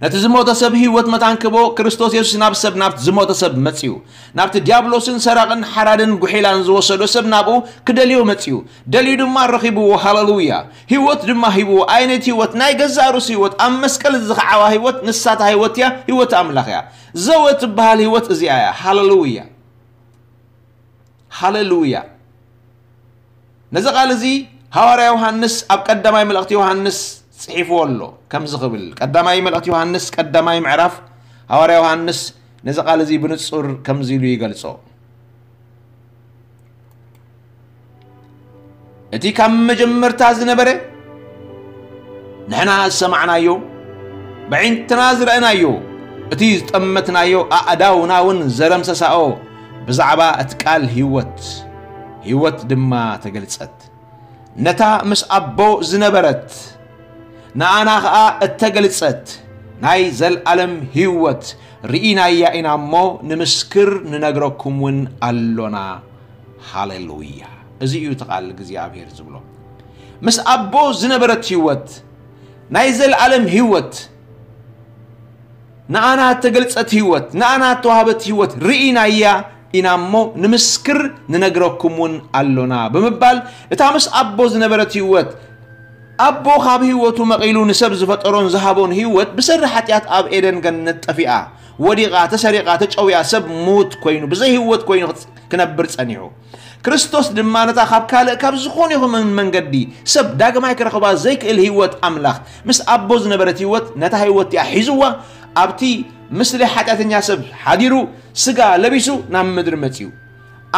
ነቲ ዝሞተ ሰብ ህይወት መታን ክቦ ክርስቶስ የሱስ ናብ ሰብ፣ ናብቲ ዝሞተ ሰብ መጺኡ። ናብቲ ዲያብሎስን ሰራቕን ሓራድን ጉሒላን ዝወሰዶ ሰብ ናብኡ ክደልዮ መጺኡ። ደልዩ ድማ ረኺብዎ። ሃሌሉያ! ህይወት ድማ ሂብዎ። ዓይነት ህይወት፣ ናይ ገዛእ ርእሱ ህይወት፣ ኣብ መስቀል ዝኸዓዋ ህይወት፣ ንሳታ ህይወት እያ፣ ህይወት ኣምላኽ እያ። ዘወ ትበሃል ህይወት እዚኣ እያ። ሃሌሉያ! ሃሌሉያ! ነዚ ቃል እዚ ሃዋርያ ዮሃንስ ኣብ ቀዳማይ መልእኽቲ ዮሃንስ ጽሒፍዎ ኣሎ። ከምዚ ክብል፣ ቀዳማይ መልእኽቲ ዮሃንስ ቀዳማይ ምዕራፍ፣ ሃዋርያ ዮሃንስ ነዚ ቃል እዚ ብንጹር ከምዚ ኢሉ ይገልጾ። እቲ ካብ መጀመርታ ዝነበረ፣ ንሕና ዝሰማዕናዮ፣ ብዒንትና ዝረእናዮ፣ እቲ ዝጠመትናዮ፣ ኣእዳውና እውን ዘረምሰሳኦ፣ ብዛዕባ እቲ ቃል ህይወት፣ ህይወት ድማ ተገልጸት። ነታ ምስ ኣቦ ዝነበረት፣ ንኣና ኸኣ እተገልጸት ናይ ዘልኣለም ህይወት ርኢናያ ኢና እሞ፣ ንምስክር ንነግረኩም እውን ኣሎና። ሃሌሉያ! እዚ እዩ እቲ ቃል እግዚኣብሔር ዝብሎ። ምስ ኣቦ ዝነበረት ህይወት፣ ናይ ዘልኣለም ህይወት፣ ንኣና እተገልጸት ህይወት፣ ንኣና እተዋህበት ህይወት ርኢናያ ኢና እሞ፣ ንምስክር ንነግረኩም እውን ኣሎና ብምባል፣ እታ ምስ ኣቦ ዝነበረት ህይወት፣ ኣቦ ካብ ህይወቱ መቒሉ ንሰብ ዝፈጠሮን ዝሃቦን ህይወት ብሰሪ ሓጢኣት ኣብ ኤደን ገነት ጠፊኣ፣ ወዲቓ፣ ተሰሪቓ፣ ተጨውያ፣ ሰብ ምዉት ኮይኑ፣ ብዘይ ህይወት ኮይኑ ክጽ-፣ ክነብር ጸኒሑ። ክርስቶስ ድማ ነታ ካብ ካልእ ካብ ዝኾነ ይኹን መንገዲ ሰብ ዳግማይ ክረኽባ ዘይክእል ህይወት ኣምላኽ፣ ምስ ኣቦ ዝነበረት ህይወት፣ ነታ ህይወት እቲኣ ሒዝዋ፣ ኣብቲ ምስሊ ሓጢኣተኛ ሰብ ሓዲሩ፣ ስጋ ለቢሱ ናብ ምድሪ መጺኡ።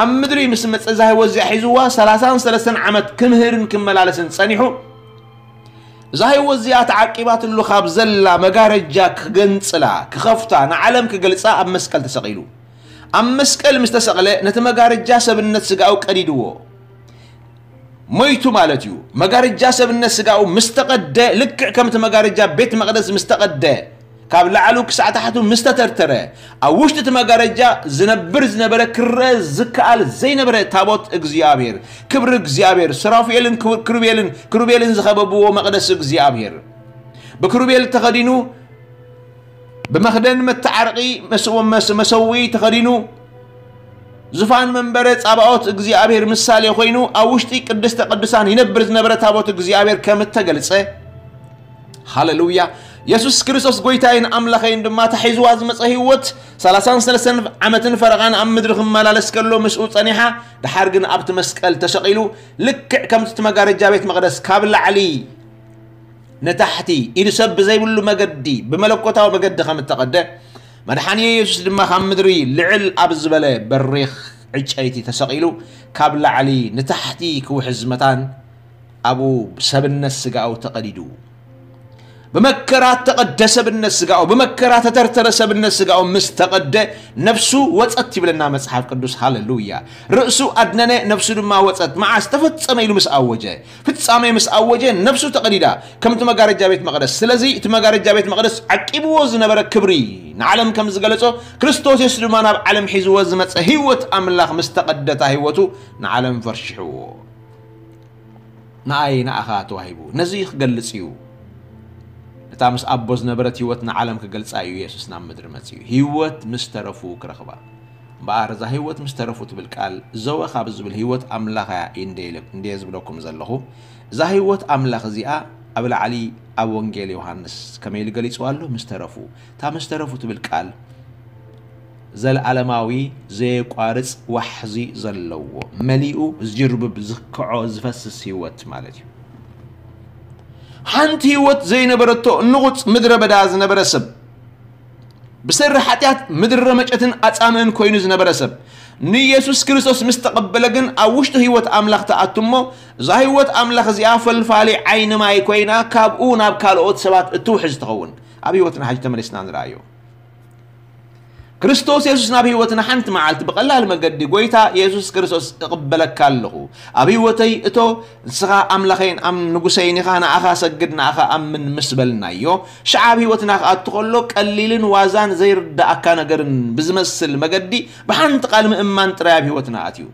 ኣብ ምድሪ ምስ መጸ እዛ ህይወት እዚኣ ሒዝዋ፣ ሰላሳን ሰለስተን ዓመት ክምህርን ክመላለስን ጸኒሑ። እዛ ህይወት እዚኣ ተዓቂባትሉ ካብ ዘላ መጋረጃ ክገንጽላ፣ ክኸፍታ፣ ንዓለም ክገልጻ ኣብ መስቀል ተሰቒሉ። ኣብ መስቀል ምስ ተሰቕለ፣ ነቲ መጋረጃ ሰብነት ስጋኡ ቀዲድዎ። ሞይቱ ማለት እዩ። መጋረጃ ሰብነት ስጋኡ ምስ ተቐደ፣ ልክዕ ከምቲ መጋረጃ ቤት መቕደስ ምስ ተቐደ፣ ካብ ላዕሉ ክሳዕ ታሕቱ ምስ ተተርተረ፣ ኣብ ውሽጢ እቲ መጋረጃ ዝነብር ዝነበረ፣ ክረአ ዝከኣል ዘይነበረ ታቦት እግዚኣብሔር፣ ክብሪ እግዚኣብሔር፣ ሰራፊኤልን ክሩ-፣ ክሩቤልን፣ ክሩቤልን ዝኸበብዎ መቕደስ እግዚኣብሔር፣ ብክሩቤል ተኸዲኑ፣ ብመኽደን መተዓረቒ መስ-፣ መስ-፣ መሰውኢ ተኸዲኑ፣ ዙፋን መንበረ ጻባኦት እግዚኣብሔር ምሳሌ ኮይኑ፣ ኣብ ውሽጢ ቅድስተ ቅዱሳን ይነብር ዝነበረ ታቦት እግዚኣብሔር ከም እተገልጸ፣ ሃሌሉያ! የሱስ ክርስቶስ ጐይታይን ኣምላኸይን ድማ፣ እታ ሒዝዋ ዝመጸ ህይወት፣ ሰላሳን ሰለስተን ዓመትን ፈረቓን ኣብ ምድሪ ክመላለስ ከሎ ምስኡ ጸኒሓ፣ ደሓር ግን ኣብቲ መስቀል ተሰቒሉ፣ ልክዕ ከምቲ እቲ መጋረጃ ቤት መቕደስ ካብ ላዕሊ ንታሕቲ ኢዱ ሰብ ብዘይብሉ መገዲ፣ ብመለኮታዊ መገዲ ከም እተቐደ፣ መድሓኒ የሱስ ድማ ካብ ምድሪ ልዕል ኣብ ዝበለ በሪኽ ዕጨይቲ ተሰቒሉ፣ ካብ ላዕሊ ንታሕቲ ክውሕዝ መታን፣ ኣብኡ ሰብነት ስጋኡ ተቐዲዱ። ብመከራ እተቐደ ሰብነት ስጋኡ፣ ብመከራ ተተርተረ ሰብነት ስጋኡ ምስ ተቐደ፣ ነፍሱ ወጸት ይብለና መጽሓፍ ቅዱስ። ሃሌሉያ! ርእሱ ኣድነነ፣ ነፍሱ ድማ ወጸት። መዓስ ተፈጸመ ኢሉ ምስ ኣወጀ፣ ፍጻሜ ምስ ኣወጀ፣ ነፍሱ ተቐዲዳ፣ ከምቲ መጋረጃ ቤት መቕደስ። ስለዚ እቲ መጋረጃ ቤት መቕደስ ዓቂብዎ ዝነበረ ክብሪ ንዓለም ከም ዝገለጾ፣ ክርስቶስ የሱስ ድማ ናብ ዓለም ሒዝዎ ዝመጸ ህይወት ኣምላኽ ምስ ተቐደታ ህይወቱ ንዓለም ፈርሽሕዎ። ንኣይ ንኣኻ ተዋሂቡ። ነዚ ክገልጽ እዩ። እታ ምስ ኣቦ ዝነበረት ህይወት ንዓለም ክገልጻ እዩ የሱስ ናብ ምድሪ መጺኡ። ህይወት ምስ ተረፉ ክረኽባ። እምበኣር እዛ ህይወት ምስ ተረፉ ትብል ቃል ዘወ ካብ ዝብል ህይወት ኣምላኽ እያ እንደ ኢለ-፣ እንደ ዝብለኩም ዘለኹ። እዛ ህይወት ኣምላኽ እዚኣ ኣብ ላዕሊ ኣብ ወንጌል ዮሃንስ ከመይ ኢሉ ገሊጽዋ ኣሎ? ምስ ተረፉ። እታ ምስ ተረፉ ትብል ቃል ዘልኣለማዊ ዘየቋርጽ ዋሕዚ ዘለዎ፣ መሊኡ ዝጅርብብ ዝክዖ ዝፈስስ ህይወት ማለት እዩ። ሓንቲ ህይወት ዘይነበረቶ ንቑጽ ምድረ በዳ ዝነበረ ሰብ፣ ብሰሪ ሓጢኣት ምድረ መጨትን ኣጻምእን ኮይኑ ዝነበረ ሰብ፣ ንየሱስ ክርስቶስ ምስ ተቐበለ ግን ኣብ ውሽጡ ህይወት ኣምላኽ ትኣቱ እሞ፣ እዛ ህይወት ኣምላኽ እዚኣ ፈልፋሊ ዓይኒ ማይ ኮይና ካብኡ ናብ ካልኦት ሰባት እትውሕዝ ትኸውን። ኣብ ህይወትና ሕጂ ተመሊስና ንርኣዮ። ክርስቶስ የሱስ ናብ ህይወትና ሓንቲ መዓልቲ ብቐላል መገዲ፣ "ጎይታ የሱስ ክርስቶስ፣ እቕበለካ ኣለኹ ኣብ ህይወተይ፣ እቶ ንስኻ ኣምላኸይን ኣም-፣ ንጉሰይን ኢኻ፣ ንኣኻ ሰግድ፣ ንኣኻ ኣምን" ምስ በልናዮ፣ ሽዓ ኣብ ህይወትና ክኣቱ ከሎ ቀሊልን ዋዛን ዘይርዳኣካ ነገርን ብዝመስል መገዲ ብሓንቲ ቃል ምእማን ጥራይ ኣብ ህይወትና ኣትዩ።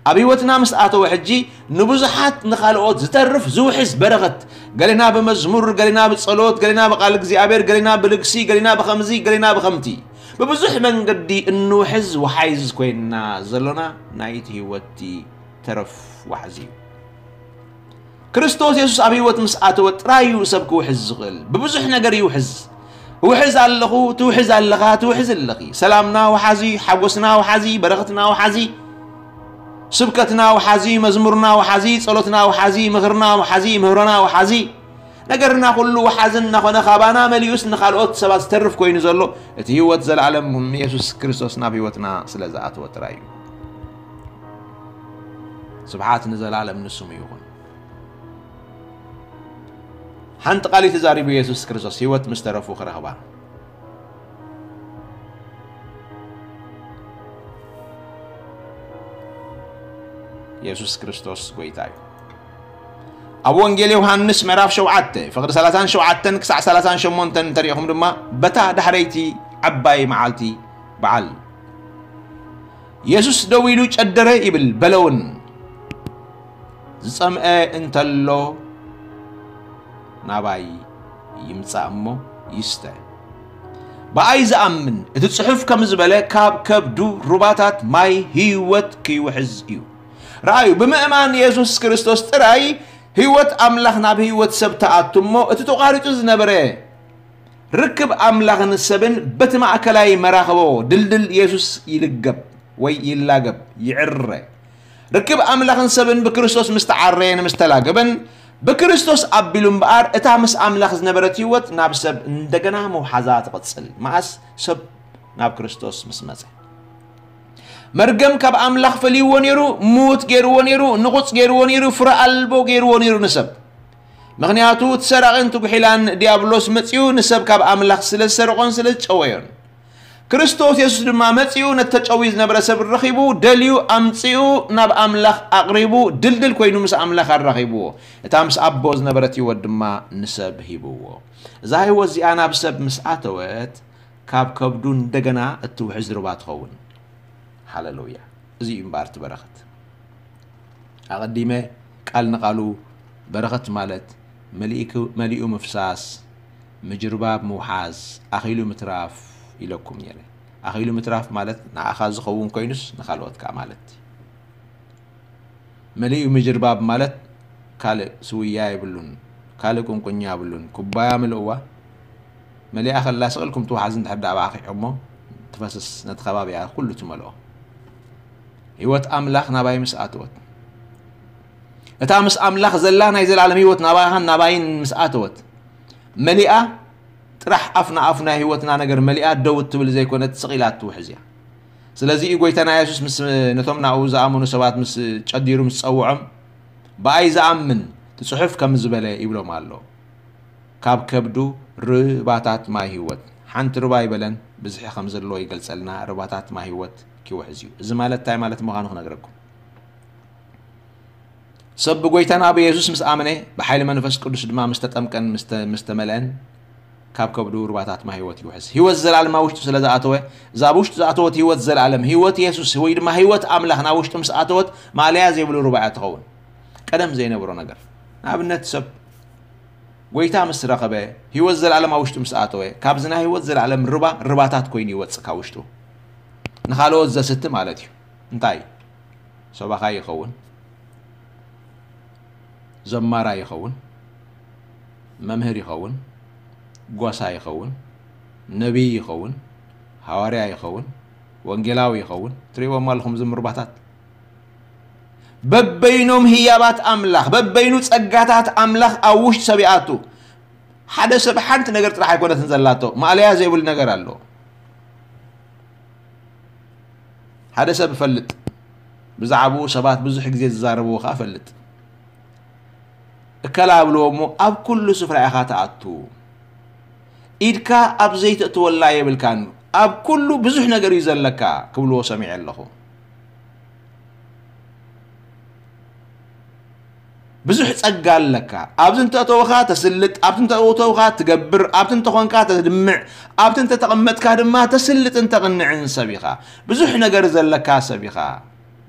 ኣብ ህይወትና ምስ ኣተወ ሕጂ ንብዙሓት ንኻልኦት ዝተርፍ ዝውሕዝ በረኸት፣ ገሌና ብመዝሙር፣ ገሌና ብጸሎት፣ ገሌና ብቃል እግዚኣብሔር፣ ገሌና ብልግሲ፣ ገሌና ብኸምዚ፣ ገሌና ብኸምቲ፣ ብብዙሕ መንገዲ እንውሕዝ ወሓይዝ ኮይንና ዘሎና ናይቲ ህይወትቲ ተረፍ ዋሕዚ እዩ። ክርስቶስ የሱስ ኣብ ህይወት ምስ ኣተወ ጥራይ እዩ ሰብ ክውሕዝ ዝኽእል። ብብዙሕ ነገር ይውሕዝ። እውሕዝ ኣለኹ፣ ትውሕዝ ኣለኻ፣ ትውሕዝ ኣለኺ። ሰላምና ወሓዚ፣ ሓጎስና ወሓዚ፣ በረኸትና ወሓዚ፣ ስብከትና ወሓዚ፣ መዝሙርና ወሓዚ፣ ጸሎትና ወሓዚ፣ ምኽርና ወሓዚ፣ ምህሮና ወሓዚ፣ ነገርና ኩሉ ወሓዚ እናኾነ ካባና መሊኡስ ንኻልኦት ሰባት ዝተርፍ ኮይኑ ዘሎ እቲ ህይወት ዘለዓለም የሱስ ክርስቶስ ናብ ህይወትና ስለ ዝኣተወ ጥራይ እዩ። ስብሓት ንዘለዓለም ንስሙ ይኹን። ሓንቲ ቃል እዩ ተዛሪቡ የሱስ ክርስቶስ፣ ህይወት ምስ ተረፉ ክረኽባ። የሱስ ክርስቶስ ጎይታ እዩ። ኣብ ወንጌል ዮሃንስ ምዕራፍ ሸውዓተ፣ ፍቕዲ ሰላሳን ሸውዓተን ክሳዕ ሰላሳን ሸሞንተን እንተሪኢኹም ድማ፣ በታ ዳሕረይቲ ዓባይ መዓልቲ በዓል፣ የሱስ ደው ኢሉ ጨደረ ይብል፣ በለውን፣ "ዝጸምአ እንተሎ ናባይ ይምጻእ እሞ ይስተ። ብኣይ ዝኣምን" እቲ ጽሑፍ ከም ዝበለ፣ "ካብ ከብዱ ሩባታት ማይ ህይወት ክይውሕዝ እዩ።" ረኣዩ፣ ብምእማን የሱስ ክርስቶስ ጥራይ ህይወት ኣምላኽ ናብ ህይወት ሰብ ተኣቱ እሞ፣ እቲ ተቋሪጹ ዝነበረ ርክብ ኣምላኽን ሰብን በቲ ማእከላይ መራኽቦ ድልድል የሱስ ይልገብ ወይ ይላገብ፣ ይዕረ። ርክብ ኣምላኽን ሰብን ብክርስቶስ ምስ ተዓረየን ምስ ተላገበን፣ ብክርስቶስ ኣቢሉ እምበኣር፣ እታ ምስ ኣምላኽ ዝነበረት ህይወት ናብ ሰብ እንደገና ምውሓዛ ትቕጽል። መኣስ? ሰብ ናብ ክርስቶስ ምስ መጸ። መርገም ካብ ኣምላኽ ፈልይዎ ነይሩ፣ ምዉት ገይርዎ ነይሩ፣ ንቑጽ ገይርዎ ነይሩ፣ ፍረ ኣልቦ ገይርዎ ነይሩ ንሰብ። ምኽንያቱ፣ እቲ ሰራቕን ትጉሒላን ዲያብሎስ መጺኡ ንሰብ ካብ ኣምላኽ ስለ ዝሰርቖን ስለ ዝጨወዮን። ክርስቶስ የሱስ ድማ መጺኡ ነቲ ተጨውዩ ዝነበረ ሰብ ረኺቡ፣ ደልዩ ኣምጺኡ ናብ ኣምላኽ ኣቕሪቡ፣ ድልድል ኮይኑ ምስ ኣምላኽ ኣራኺብዎ። እታ ምስ ኣቦ ዝነበረት ህይወት ድማ ንሰብ ሂብዎ። እዛ ህይወት እዚኣ ናብ ሰብ ምስ ኣተወት፣ ካብ ከብዱ እንደገና እትውሕዝ ሩባ ትኸውን። ሃሌሉያ። እዚ እዩ እምበኣር እቲ በረኸት። ኣቐዲመ ቃል ንቓሉ በረኸት ማለት መሊእኩ-፣ መሊኡ ምፍሳስ፣ ምጅርባብ ምውሓዝ፣ ኣኺሉ ምትራፍ ኢለኩም ነይረ። ኣኺሉ ምትራፍ ማለት ንዓኻ ዝኸውን ኮይኑስ ንኻልኦት ከኣ ማለት እዩ። መሊኡ ምጅርባብ ማለት ካልእ ስውያ የብሉን፣ ካልእ ቁንቁኛ የብሉን። ኩባያ ምልእዋ፣ መሊኣ ከላ ስቕ ኢልኩም ትውሓዝ እንድሕር ደኣ ብኣኺ እሞ ትፈስስ፣ ነቲ ከባቢኣ ኩሉ ትመልኦ። ህይወት ኣምላኽ ናባይ ምስ ኣተወት፣ እታ ምስ ኣምላኽ ዘላ ናይ ዘለኣለም ህይወት ናባኻን ናባይን ምስ ኣተወት፣ መሊኣ ጥራሕ ኣፍ ንኣፍ ናይ ህይወትና ነገር መሊኣ ደው እትብል ዘይኮነት ስቕ ኢላ እትውሕዝ እያ። ስለዚ እዩ ጎይታና የሱስ ምስ ነቶም ናብኡ ዝኣመኑ ሰባት ምስ ጨዲሩ ምስ ጸውዖም፣ "ብኣይ ዝኣምን እቲ ጽሑፍ ከም ዝበለ" ይብሎም ኣሎ። ካብ ከብዱ ርባታት ማይ ህይወት፣ ሓንቲ ርባ ኣይበለን፣ ብዝሒ ከም ዘለዎ ይገልጸልና፣ ርባታት ማይ ህይወት ኪውሕዝ እዩ። እዚ ማለት እንታይ ማለት ምዃኑ ክነግረኩም። ሰብ ብጎይታና ብየሱስ ምስ ኣመነ፣ ብሓይሊ መንፈስ ቅዱስ ድማ ምስ ተጠምቀን ምስ ተ-፣ ምስ ተመልአን፣ ካብ ከብዱ ርባታት ማይ ህይወት ይውሕዝ። ህይወት ዘላለማ ውሽጡ ስለ ዝኣተወ፣ እዛ ኣብ ውሽጡ ዝኣተወት ህይወት ዘላለም፣ ህይወት የሱስ ወይ ድማ ህይወት ኣምላኽ ናብ ውሽጡ ምስ ኣተወት፣ ማእለያ ዘይብሉ ርባ እያ ትኸውን። ቀደም ዘይነበሮ ነገር። ንኣብነት ሰብ ጎይታ ምስ ረኸበ፣ ህይወት ዘላለም ኣብ ውሽጡ ምስ ኣተወ፣ ካብዚ ናይ ህይወት ዘላለም ርባ፣ ርባታት ኮይኑ ይወጽእ ካብ ውሽጡ። ንኻልኦት ዘስቲ ማለት እዩ። እንታይ? ሰባኻይ ይኸውን፣ ዘማራይ ይኸውን፣ መምህር ይኸውን፣ ጓሳ ይኸውን፣ ነቢይ ይኸውን፣ ሃዋርያ ይኸውን፣ ወንጌላዊ ይኸውን። ትርእይዎም ኣለኹም እዞም ርባታት። በበይኖም ህያባት ኣምላኽ፣ በበይኑ ጸጋታት ኣምላኽ ኣብ ውሽጢ ሰብ ይኣቱ። ሓደ ሰብ ሓንቲ ነገር ጥራሕ ኣይኮነትን ዘላቶ፣ ማእለያ ዘይብሉ ነገር ኣሎ። ሓደ ሰብ እፈልጥ፣ ብዛዕባኡ ሰባት ብዙሕ ግዜ ዝዛረብዎ ከኣ እፈልጥ። እከላ እብልዎ እሞ፣ ኣብ ኩሉ ስፍራ ኢኻ ትኣቱ። ኢድካ ኣብ ዘይተእትወላ የብልካን። ኣብ ኩሉ ብዙሕ ነገር እዩ ዘለካ ክብልዎ ሰሚዐ ኣለኹ። ብዙሕ ጸጋ ኣለካ። ኣብዚ እንተእተወኻ ተስልጥ፣ ኣብቲ እንተእተውካ ትገብር፣ ኣብቲ እንተኾንካ ተድምዕ፣ ኣብቲ እንተተቐመጥካ ድማ ተስልጥን ተቕንዕን ሰብ ኢኻ። ብዙሕ ነገር ዘለካ ሰብ ኢኻ።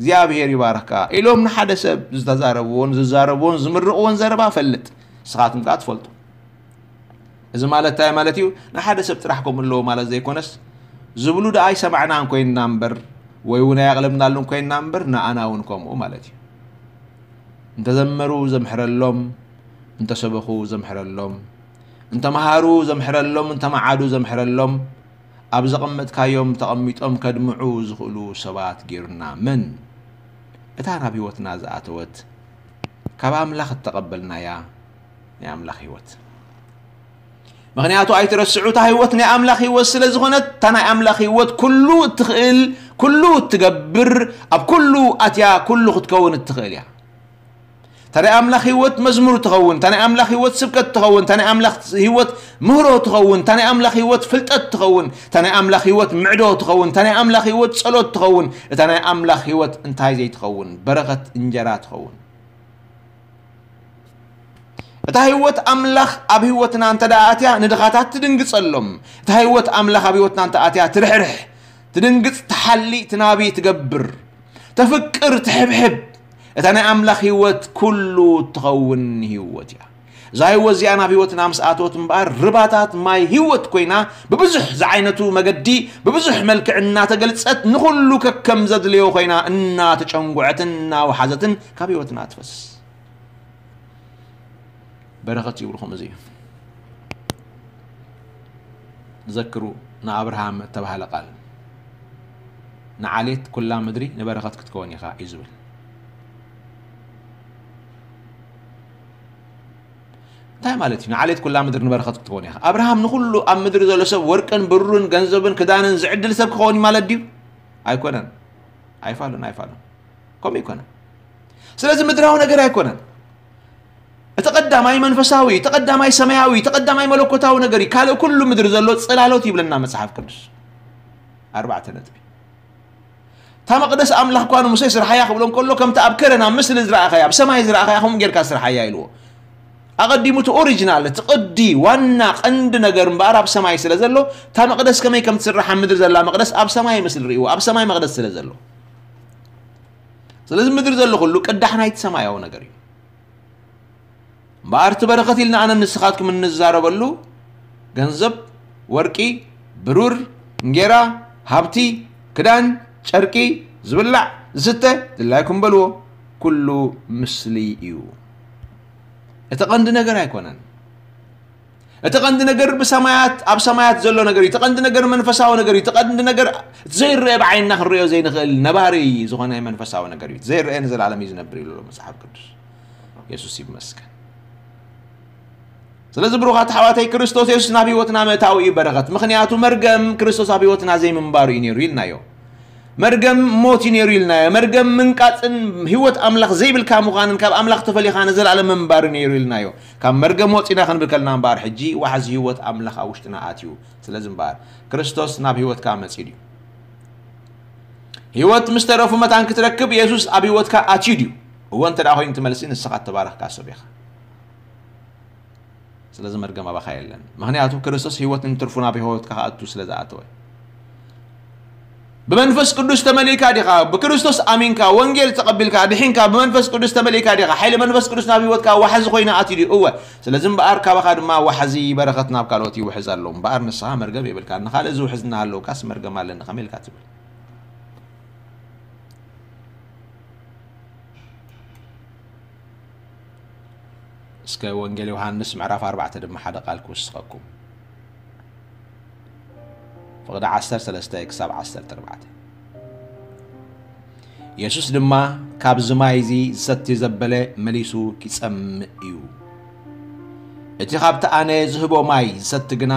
እግዚኣብሔር ይባርኽካ ኢሎም ንሓደ ሰብ ዝተዛረብዎን ዝዛረብዎን ዝምርቕዎን ዘረባ ፈልጥ። ንስኻትኩም ከኣ ትፈልጡ። እዚ ማለት እንታይ ማለት እዩ? ንሓደ ሰብ ጥራሕ ከምኡ ኣለዎ ማለት ዘይኮነስ፣ ዝብሉ ደኣ ኣይሰማዕናን ኮይንና እምበር፣ ወይ እውን ኣየቕለብናሉን ኮይንና እምበር፣ ንኣና እውን ከምኡ ማለት እዩ። እንተዘመሩ ዘምሕረሎም፣ እንተሰበኹ ዘምሕረሎም፣ እንተመሃሩ ዘምሕረሎም፣ እንተመዓዱ ዘምሕረሎም፣ ኣብ ዘቐመጥካዮም ተቐሚጦም ከድምዑ ዝኽእሉ ሰባት ገይሩና። መን? እታ ናብ ህይወትና ዝኣተወት፣ ካብ ኣምላኽ እተቐበልናያ ናይ ኣምላኽ ህይወት። ምኽንያቱ ኣይትረስዑ፣ እታ ህይወት ናይ ኣምላኽ ህይወት ስለ ዝኾነት፣ እታ ናይ ኣምላኽ ህይወት ኩሉ እትኽእል፣ ኩሉ እትገብር፣ ኣብ ኩሉ ኣትያ ኩሉ ክትከውን እትኽእል እያ። እታ ናይ ኣምላኽ ህይወት መዝሙር ትኸውን፣ እታ ናይ ኣምላኽ ህይወት ስብከት ትኸውን፣ እታ ናይ ኣምላኽ ህይወት ምህሮ ትኸውን፣ እታ ናይ ኣምላኽ ህይወት ፍልጠት ትኸውን፣ እታ ናይ ኣምላኽ ህይወት ምዕዶ ትኸውን፣ እታ ናይ ኣምላኽ ህይወት ጸሎት ትኸውን፣ እታ ናይ ኣምላኽ ህይወት እንታይ ዘይትኸውን፣ በረኸት እንጀራ ትኸውን። እታ ህይወት ኣምላኽ ኣብ ህይወትና እንተ ደኣ ኣትያ፣ ንድኻታት ትድንግጸሎም። እታ ህይወት ኣምላኽ ኣብ ህይወትና እንተ ኣትያ፣ ትርሕርሕ፣ ትድንግጽ፣ ትሓሊ፣ ትናቢ፣ ትገብር፣ ተፍቅር፣ ትሕብሕብ። እታ ናይ ኣምላኽ ህይወት ኩሉ እትኸውን ህይወት እያ። እዛ ህይወት እዚኣ ናብ ህይወትና ምስ ኣተወት እምበኣር፣ ርባታት ማይ ህይወት ኮይና፣ ብብዙሕ ዝዓይነቱ መገዲ፣ ብብዙሕ መልክዕ እናተገልጸት፣ ንኹሉ ከከም ዘድልዮ ኮይና፣ እናተጨንጉዐትን እናወሓዘትን ካብ ህይወትና ትፈስስ። በረኸት ይብልኹም እዚ እዩ። ዘክሩ፣ ንኣብርሃም እተባህለ ቃል፣ "ንዓሌት ኩላ ምድሪ ንበረኸት ክትከውን ኢኻ" እዩ ዝብል። እንታይ ማለት እዩ? "ንዓሌት ኩላ ምድሪ ንበረኸት ክትከውን ኢኻ"? ኣብርሃም ንኹሉ ኣብ ምድሪ ዘሎ ሰብ ወርቅን ብሩርን ገንዘብን ክዳንን ዝዕድል ሰብ ክኸውን እዩ ማለት ድዩ? ኣይኮነን። ኣይፋሉን፣ ኣይፋሉን። ከምኡ ኣይኮነን። ስለዚ ምድራዊ ነገር ኣይኮነን። እቲ ቀዳማይ መንፈሳዊ፣ እቲ ቀዳማይ ሰማያዊ፣ እቲ ቀዳማይ መለኮታዊ ነገር እዩ። ካልእ ኩሉ ምድሪ ዘሎ ጽላሎት ይብለና መጽሓፍ ቅዱስ። ኣርባዕተ ነጥቢ። እታ መቕደስ ኣምላኽ እኳ ንሙሴ ስርሓያ ክብሎ እንከሎ፣ ከምቲ ኣብ ከረን ኣብ ምስሊ ዝረኣኻያ፣ ኣብ ሰማይ ዝረኣኻያ ከምኡ ጌርካ ስርሓያ ኢልዎ። ኣቐዲሙ እቲ ኦሪጂናል፣ እቲ ቅዲ፣ ዋና ቀንዲ ነገር እምበኣር ኣብ ሰማይ ስለ ዘሎ፣ እታ መቕደስ ከመይ ከም ትስራሕ ኣብ ምድሪ ዘላ መቕደስ ኣብ ሰማይ ምስሊ ርእይዎ፣ ኣብ ሰማይ መቕደስ ስለ ዘሎ። ስለዚ ምድሪ ዘሎ ኩሉ ቅዳሕ ናይቲ ሰማያዊ ነገር እዩ። እምበኣር እቲ በረኸት ኢልና ኣነ ንስኻትኩም እንዛረበሉ ገንዘብ፣ ወርቂ፣ ብሩር፣ እንጌራ፣ ሃብቲ፣ ክዳን፣ ጨርቂ፣ ዝብላዕ፣ ዝስተ፣ ድላይኩም በልዎ፣ ኩሉ ምስሊ እዩ። እቲ ቀንዲ ነገር ኣይኮነን። እቲ ቀንዲ ነገር ብሰማያት፣ ኣብ ሰማያት ዘሎ ነገር እዩ። እቲ ቀንዲ ነገር መንፈሳዊ ነገር እዩ። እቲ ቀንዲ ነገር እቲ ዘይረአ ብዓይንና ክንርእዮ ዘይንኽእል ነባሪ ዝኾነ መንፈሳዊ ነገር እዩ። እቲ ዘይረአ ንዘለኣለም እዩ ዝነብር ኢሉ ኣሎ መጽሓፍ ቅዱስ። የሱስ ይመስገን። ስለዚ ብሩኻት ኣሕዋተይ፣ ክርስቶስ የሱስ ናብ ህይወትና ምእታዊ እዩ በረኸት። ምኽንያቱ መርገም ክርስቶስ ኣብ ህይወትና ዘይምንባሩ እዩ ነይሩ ኢልናዮ። መርገም ሞት እዩ ነይሩ ኢልናዮ። መርገም ምንቃጽን ህይወት ኣምላኽ ዘይብልካ ምዃንን ካብ ኣምላኽ ተፈሊኻ ንዘለኣለም ምንባር እዩ ነይሩ ኢልናዮ። ካብ መርገም ወጺና ክንብል ከለና እምበኣር ሕጂ ዋሕዚ ህይወት ኣምላኽ ኣብ ውሽጥና ኣትዩ። ስለዚ እምበኣር ክርስቶስ ናብ ህይወትካ መጺኡ ድዩ? ህይወት ምስ ተረፉ መታን ክትረክብ የሱስ ኣብ ህይወትካ ኣትዩ ድዩ? እወ እንተ ደኣ ኮይኑ እቲ መልሲ ንስኻ እተባረኽካ ሰብ ኢኻ። ስለዚ መርገም ኣባኻ የለን። ምኽንያቱ ክርስቶስ ህይወት እንትርፉ ናብ ህይወትካ ክኣቱ ስለ ዝኣተወ። ብመንፈስ ቅዱስ ተመሊእካ ዲኻ? ብክርስቶስ ኣሚንካ፣ ወንጌል ተቐቢልካ፣ ድሒንካ፣ ብመንፈስ ቅዱስ ተመሊእካ ዲኻ? ሓይሊ መንፈስ ቅዱስ ናብ ህይወትካ ዋሕዚ ኮይኑ ኣትዩ ድዩ? እወ። ስለዚ እምበኣር ካባኻ ድማ ዋሕዚ በረኸት ናብ ካልኦት ይውሕዝ ኣሎ። እምበኣር ንስኻ መርገም የብልካን። ንኻልእ ዝውሕዝ እናሃለውካስ መርገም ኣለኒ ከመይ ኢልካ ትብል? እስከ ወንጌል ዮሃንስ ምዕራፍ ኣርባዕተ ድማ ሓደ ቃል ክውስኸኩም። ፍቕዲ ዓሰርተ ሰለስተ ክሳብ ዓሰርተ ኣርባዕተ። የሱስ ድማ፣ "ካብዚ ማይ እዚ ዝሰቲ ዘበለ መሊሱ ኪጸምእ እዩ። እቲ ኻብቲ ኣነ ዝህቦ ማይ ዝሰቲ ግና፣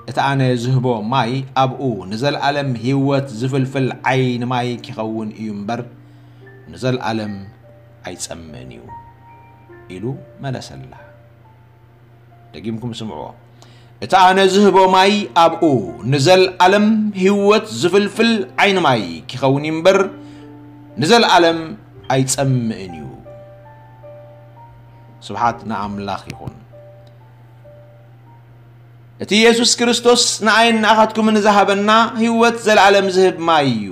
እቲ ኣነ ዝህቦ ማይ ኣብኡ ንዘለኣለም ህይወት ዝፍልፍል ዓይኒ ማይ ኪኸውን እዩ እምበር፣ ንዘለኣለም ኣይጸምእን እዩ" ኢሉ መለሰላ። ደጊምኩም ስምዕዎ። እቲ ኣነ ዝህቦ ማይ ኣብኡ ንዘለኣለም ህይወት ዝፍልፍል ዓይኒ ማይ ኪኸውን እዩ እምበር፣ ንዘለኣለም ኣይጸምእን እዩ። ስብሓት ንኣምላኽ ይኹን። እቲ የሱስ ክርስቶስ ንኣይን ንኣኻትኩምን ዝሃበና ህይወት ዘለኣለም ዝህብ ማይ እዩ።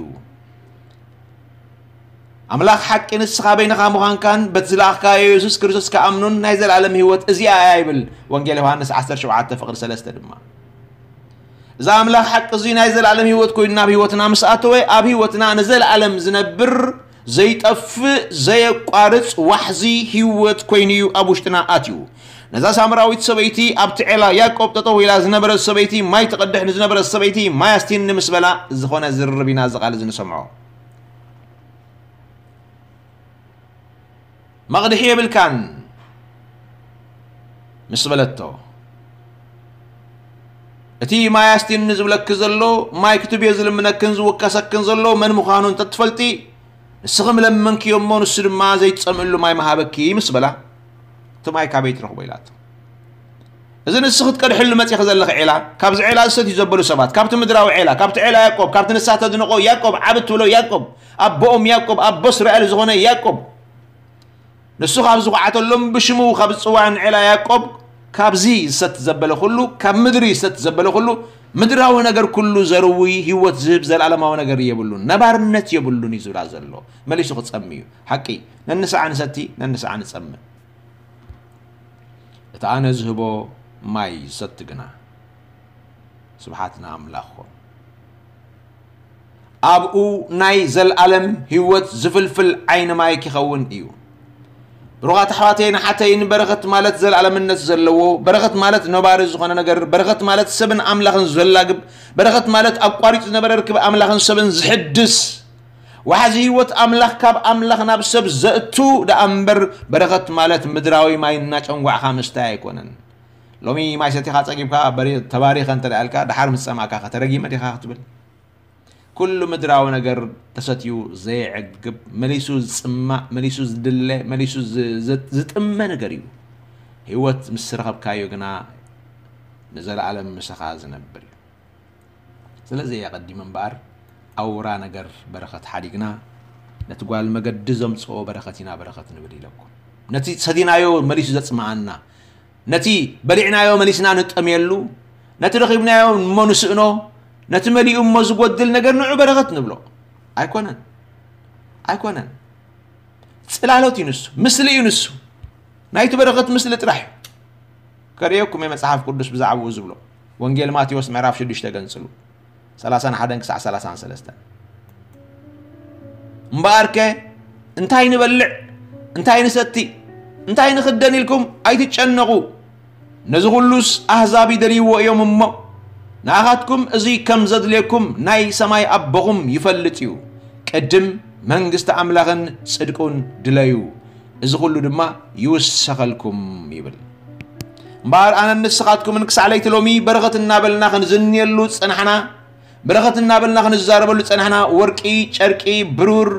ኣምላኽ ሓቂ ንስኻ በይንኻ ምዃንካን በቲ ዝለኣኽካዮ የሱስ ክርስቶስ ክኣምኑን ናይ ዘለኣለም ህይወት እዚኣ እያ ይብል ወንጌል ዮሃንስ ዓሰርተ ሸውዓተ ፍቕዲ ሰለስተ ድማ። እዚ ኣምላኽ ሓቂ እዚ ናይ ዘለኣለም ህይወት ኮይኑ ናብ ህይወትና ምስ ኣተወ፣ ኣብ ህይወትና ንዘለኣለም ዝነብር ዘይጠፍእ ዘየቋርጽ ዋሕዚ ህይወት ኮይኑ እዩ ኣብ ውሽጥና ኣትዩ። ነዛ ሳምራዊት ሰበይቲ ኣብቲ ዔላ ያዕቆብ ጠጠው ኢላ ዝነበረት ሰበይቲ ማይ ትቐድሕ ንዝነበረት ሰበይቲ ማይ ኣስቲኒ ምስ በላ ዝኾነ ዝርርብ ኢና እዚ ቃል እዚ ንሰምዖ። መቕድሒ የብልካን ምስ በለቶ፣ እቲ ማይ ኣስቲኒ ዝብለኪ ዘሎ፣ ማይ ክትብዮ ዝልምነክን ዝውከሰክን ዘሎ መን ምዃኑ እንተትፈልጢ፣ ንስኺ ምለመንክዮ እሞ ንሱ ድማ ዘይትጸምእሉ ማይ ምሃበኪ ምስ በላ፣ እቲ ማይ ካበይ ትረኽቦ ኢላቶ። እዚ ንስኺ ክትቀድሕሉ መጺኺ ዘለኺ ዔላ፣ ካብዚ ዔላ ዝሰትዩ ዘበሉ ሰባት፣ ካብቲ ምድራዊ ዔላ፣ ካብቲ ዔላ ያዕቆብ፣ ካብቲ ንሳ ተድንቆ ያዕቆብ፣ ዓቢ ትብሎ ያዕቆብ፣ ኣቦኦም ያዕቆብ፣ ኣቦ እስራኤል ዝኾነ ያዕቆብ፣ ንሱ ካብ ዝኹዓተሎም ብሽሙ ካብ ዝጽዋዕን ዔላ ያዕቆብ፣ ካብዚ ዝሰቲ ዘበለ ኩሉ፣ ካብ ምድሪ ዝሰቲ ዘበለ ኩሉ፣ ምድራዊ ነገር ኩሉ ዘርዊ ህይወት ዝህብ ዘለኣለማዊ ነገር የብሉን፣ ነባርነት የብሉን እዩ ዝብላ ዘሎ። መሊሱ ክጸሚ እዩ። ሓቂ፣ ነንስዓ ንሰቲ፣ ነንስዓ ንጸምእ። እቲ ኣነ ዝህቦ ማይ ዝሰቲ ግና፣ ስብሓት ንኣምላኽ ኾን። ኣብኡ ናይ ዘለኣለም ህይወት ዝፍልፍል ዓይኒ ማይ ኪኸውን እዩ። ብሩኻት ኣሕዋተይን ኣሓተይን፣ በረኸት ማለት ዘለኣለምነት ዘለዎ፣ በረኸት ማለት ነባሪ ዝኾነ ነገር፣ በረኸት ማለት ሰብን ኣምላኽን ዘላግብ፣ በረኸት ማለት ኣቋሪጹ ዝነበረ ርክብ ኣምላኽን ሰብን ዝሕድስ፣ ዋሕዚ ህይወት ኣምላኽ ካብ ኣምላኽ ናብ ሰብ ዘእቱ ደኣ እምበር፣ በረኸት ማለት ምድራዊ ማይ እናጨንጓዕኻ ምስታይ ኣይኮነን። ሎሚ ማይ ሰቲኻ ጸጊብካ፣ በሪ-፣ ተባሪኸ እንተ ደኣ ኢልካ፣ ደሓር ምስ ጸማእካ ከ ተረጊመ ዲኻ ክትብል? ኩሉ ምድራዊ ነገር ተሰትዩ ዘየዕግብ፣ መሊሱ ዝጽማእ፣ መሊሱ ዝድለ፣ መሊሱ ዝ-፣ ዝ-፣ ዝጥመ ነገር እዩ። ህይወት ምስ ረኸብካዮ ግና ንዘለኣለም ምሳኻ ዝነብር እዩ። ስለዚ እየ ኣቐዲመ እምበኣር፣ ኣውራ ነገር በረኸት ሓዲግና፣ ነቲ ጓል መገዲ ዘምጽኦ በረኸት ኢና በረኸት ንብል ኢለኩም። ነቲ ሰቲናዮ መሊሱ ዘጽምኣና፣ ነቲ በሊዕናዮ መሊስና ንጠምየሉ፣ ነቲ ረኺብናዮ እሞ ንስእኖ፣ ነቲ መሊኡ እሞ ዝጎድል ነገር ንዑ በረኸት ንብሎ። ኣይኮነን። ኣይኮነን። ጽላሎት እዩ ንሱ፣ ምስሊ እዩ ንሱ። ናይቲ በረኸት ምስሊ ጥራሕ እዩ። ከርእየኩም እየ መጽሓፍ ቅዱስ ብዛዕባኡ ዝብሎ። ወንጌል ማቴዎስ ምዕራፍ ሽዱሽተ ገንጽሉ፣ ሰላሳን ሓደን ክሳዕ ሰላሳን ሰለስተን። እምበኣርከ እንታይ ንበልዕ፣ እንታይ ንሰቲ፣ እንታይ ንኽደን ኢልኩም ኣይትጨነቑ። ነዚ ኹሉስ ኣህዛብ ይደልይዎ እዮም እሞ፣ ንኣኻትኩም እዚ ከም ዘድልየኩም ናይ ሰማይ ኣቦኹም ይፈልጥ እዩ። ቅድም መንግስቲ ኣምላኽን ጽድቁን ድለዩ፣ እዚ ኹሉ ድማ ይውሰኸልኩም ይብል። እምበኣር ኣነን ንስኻትኩምን ክሳዕ ለይቲ ሎሚ በረኸት እናበልና ክንዝንየሉ ዝጸናሕና፣ በረኸት እናበልና ክንዛረበሉ ዝጸናሕና ወርቂ፣ ጨርቂ፣ ብሩር፣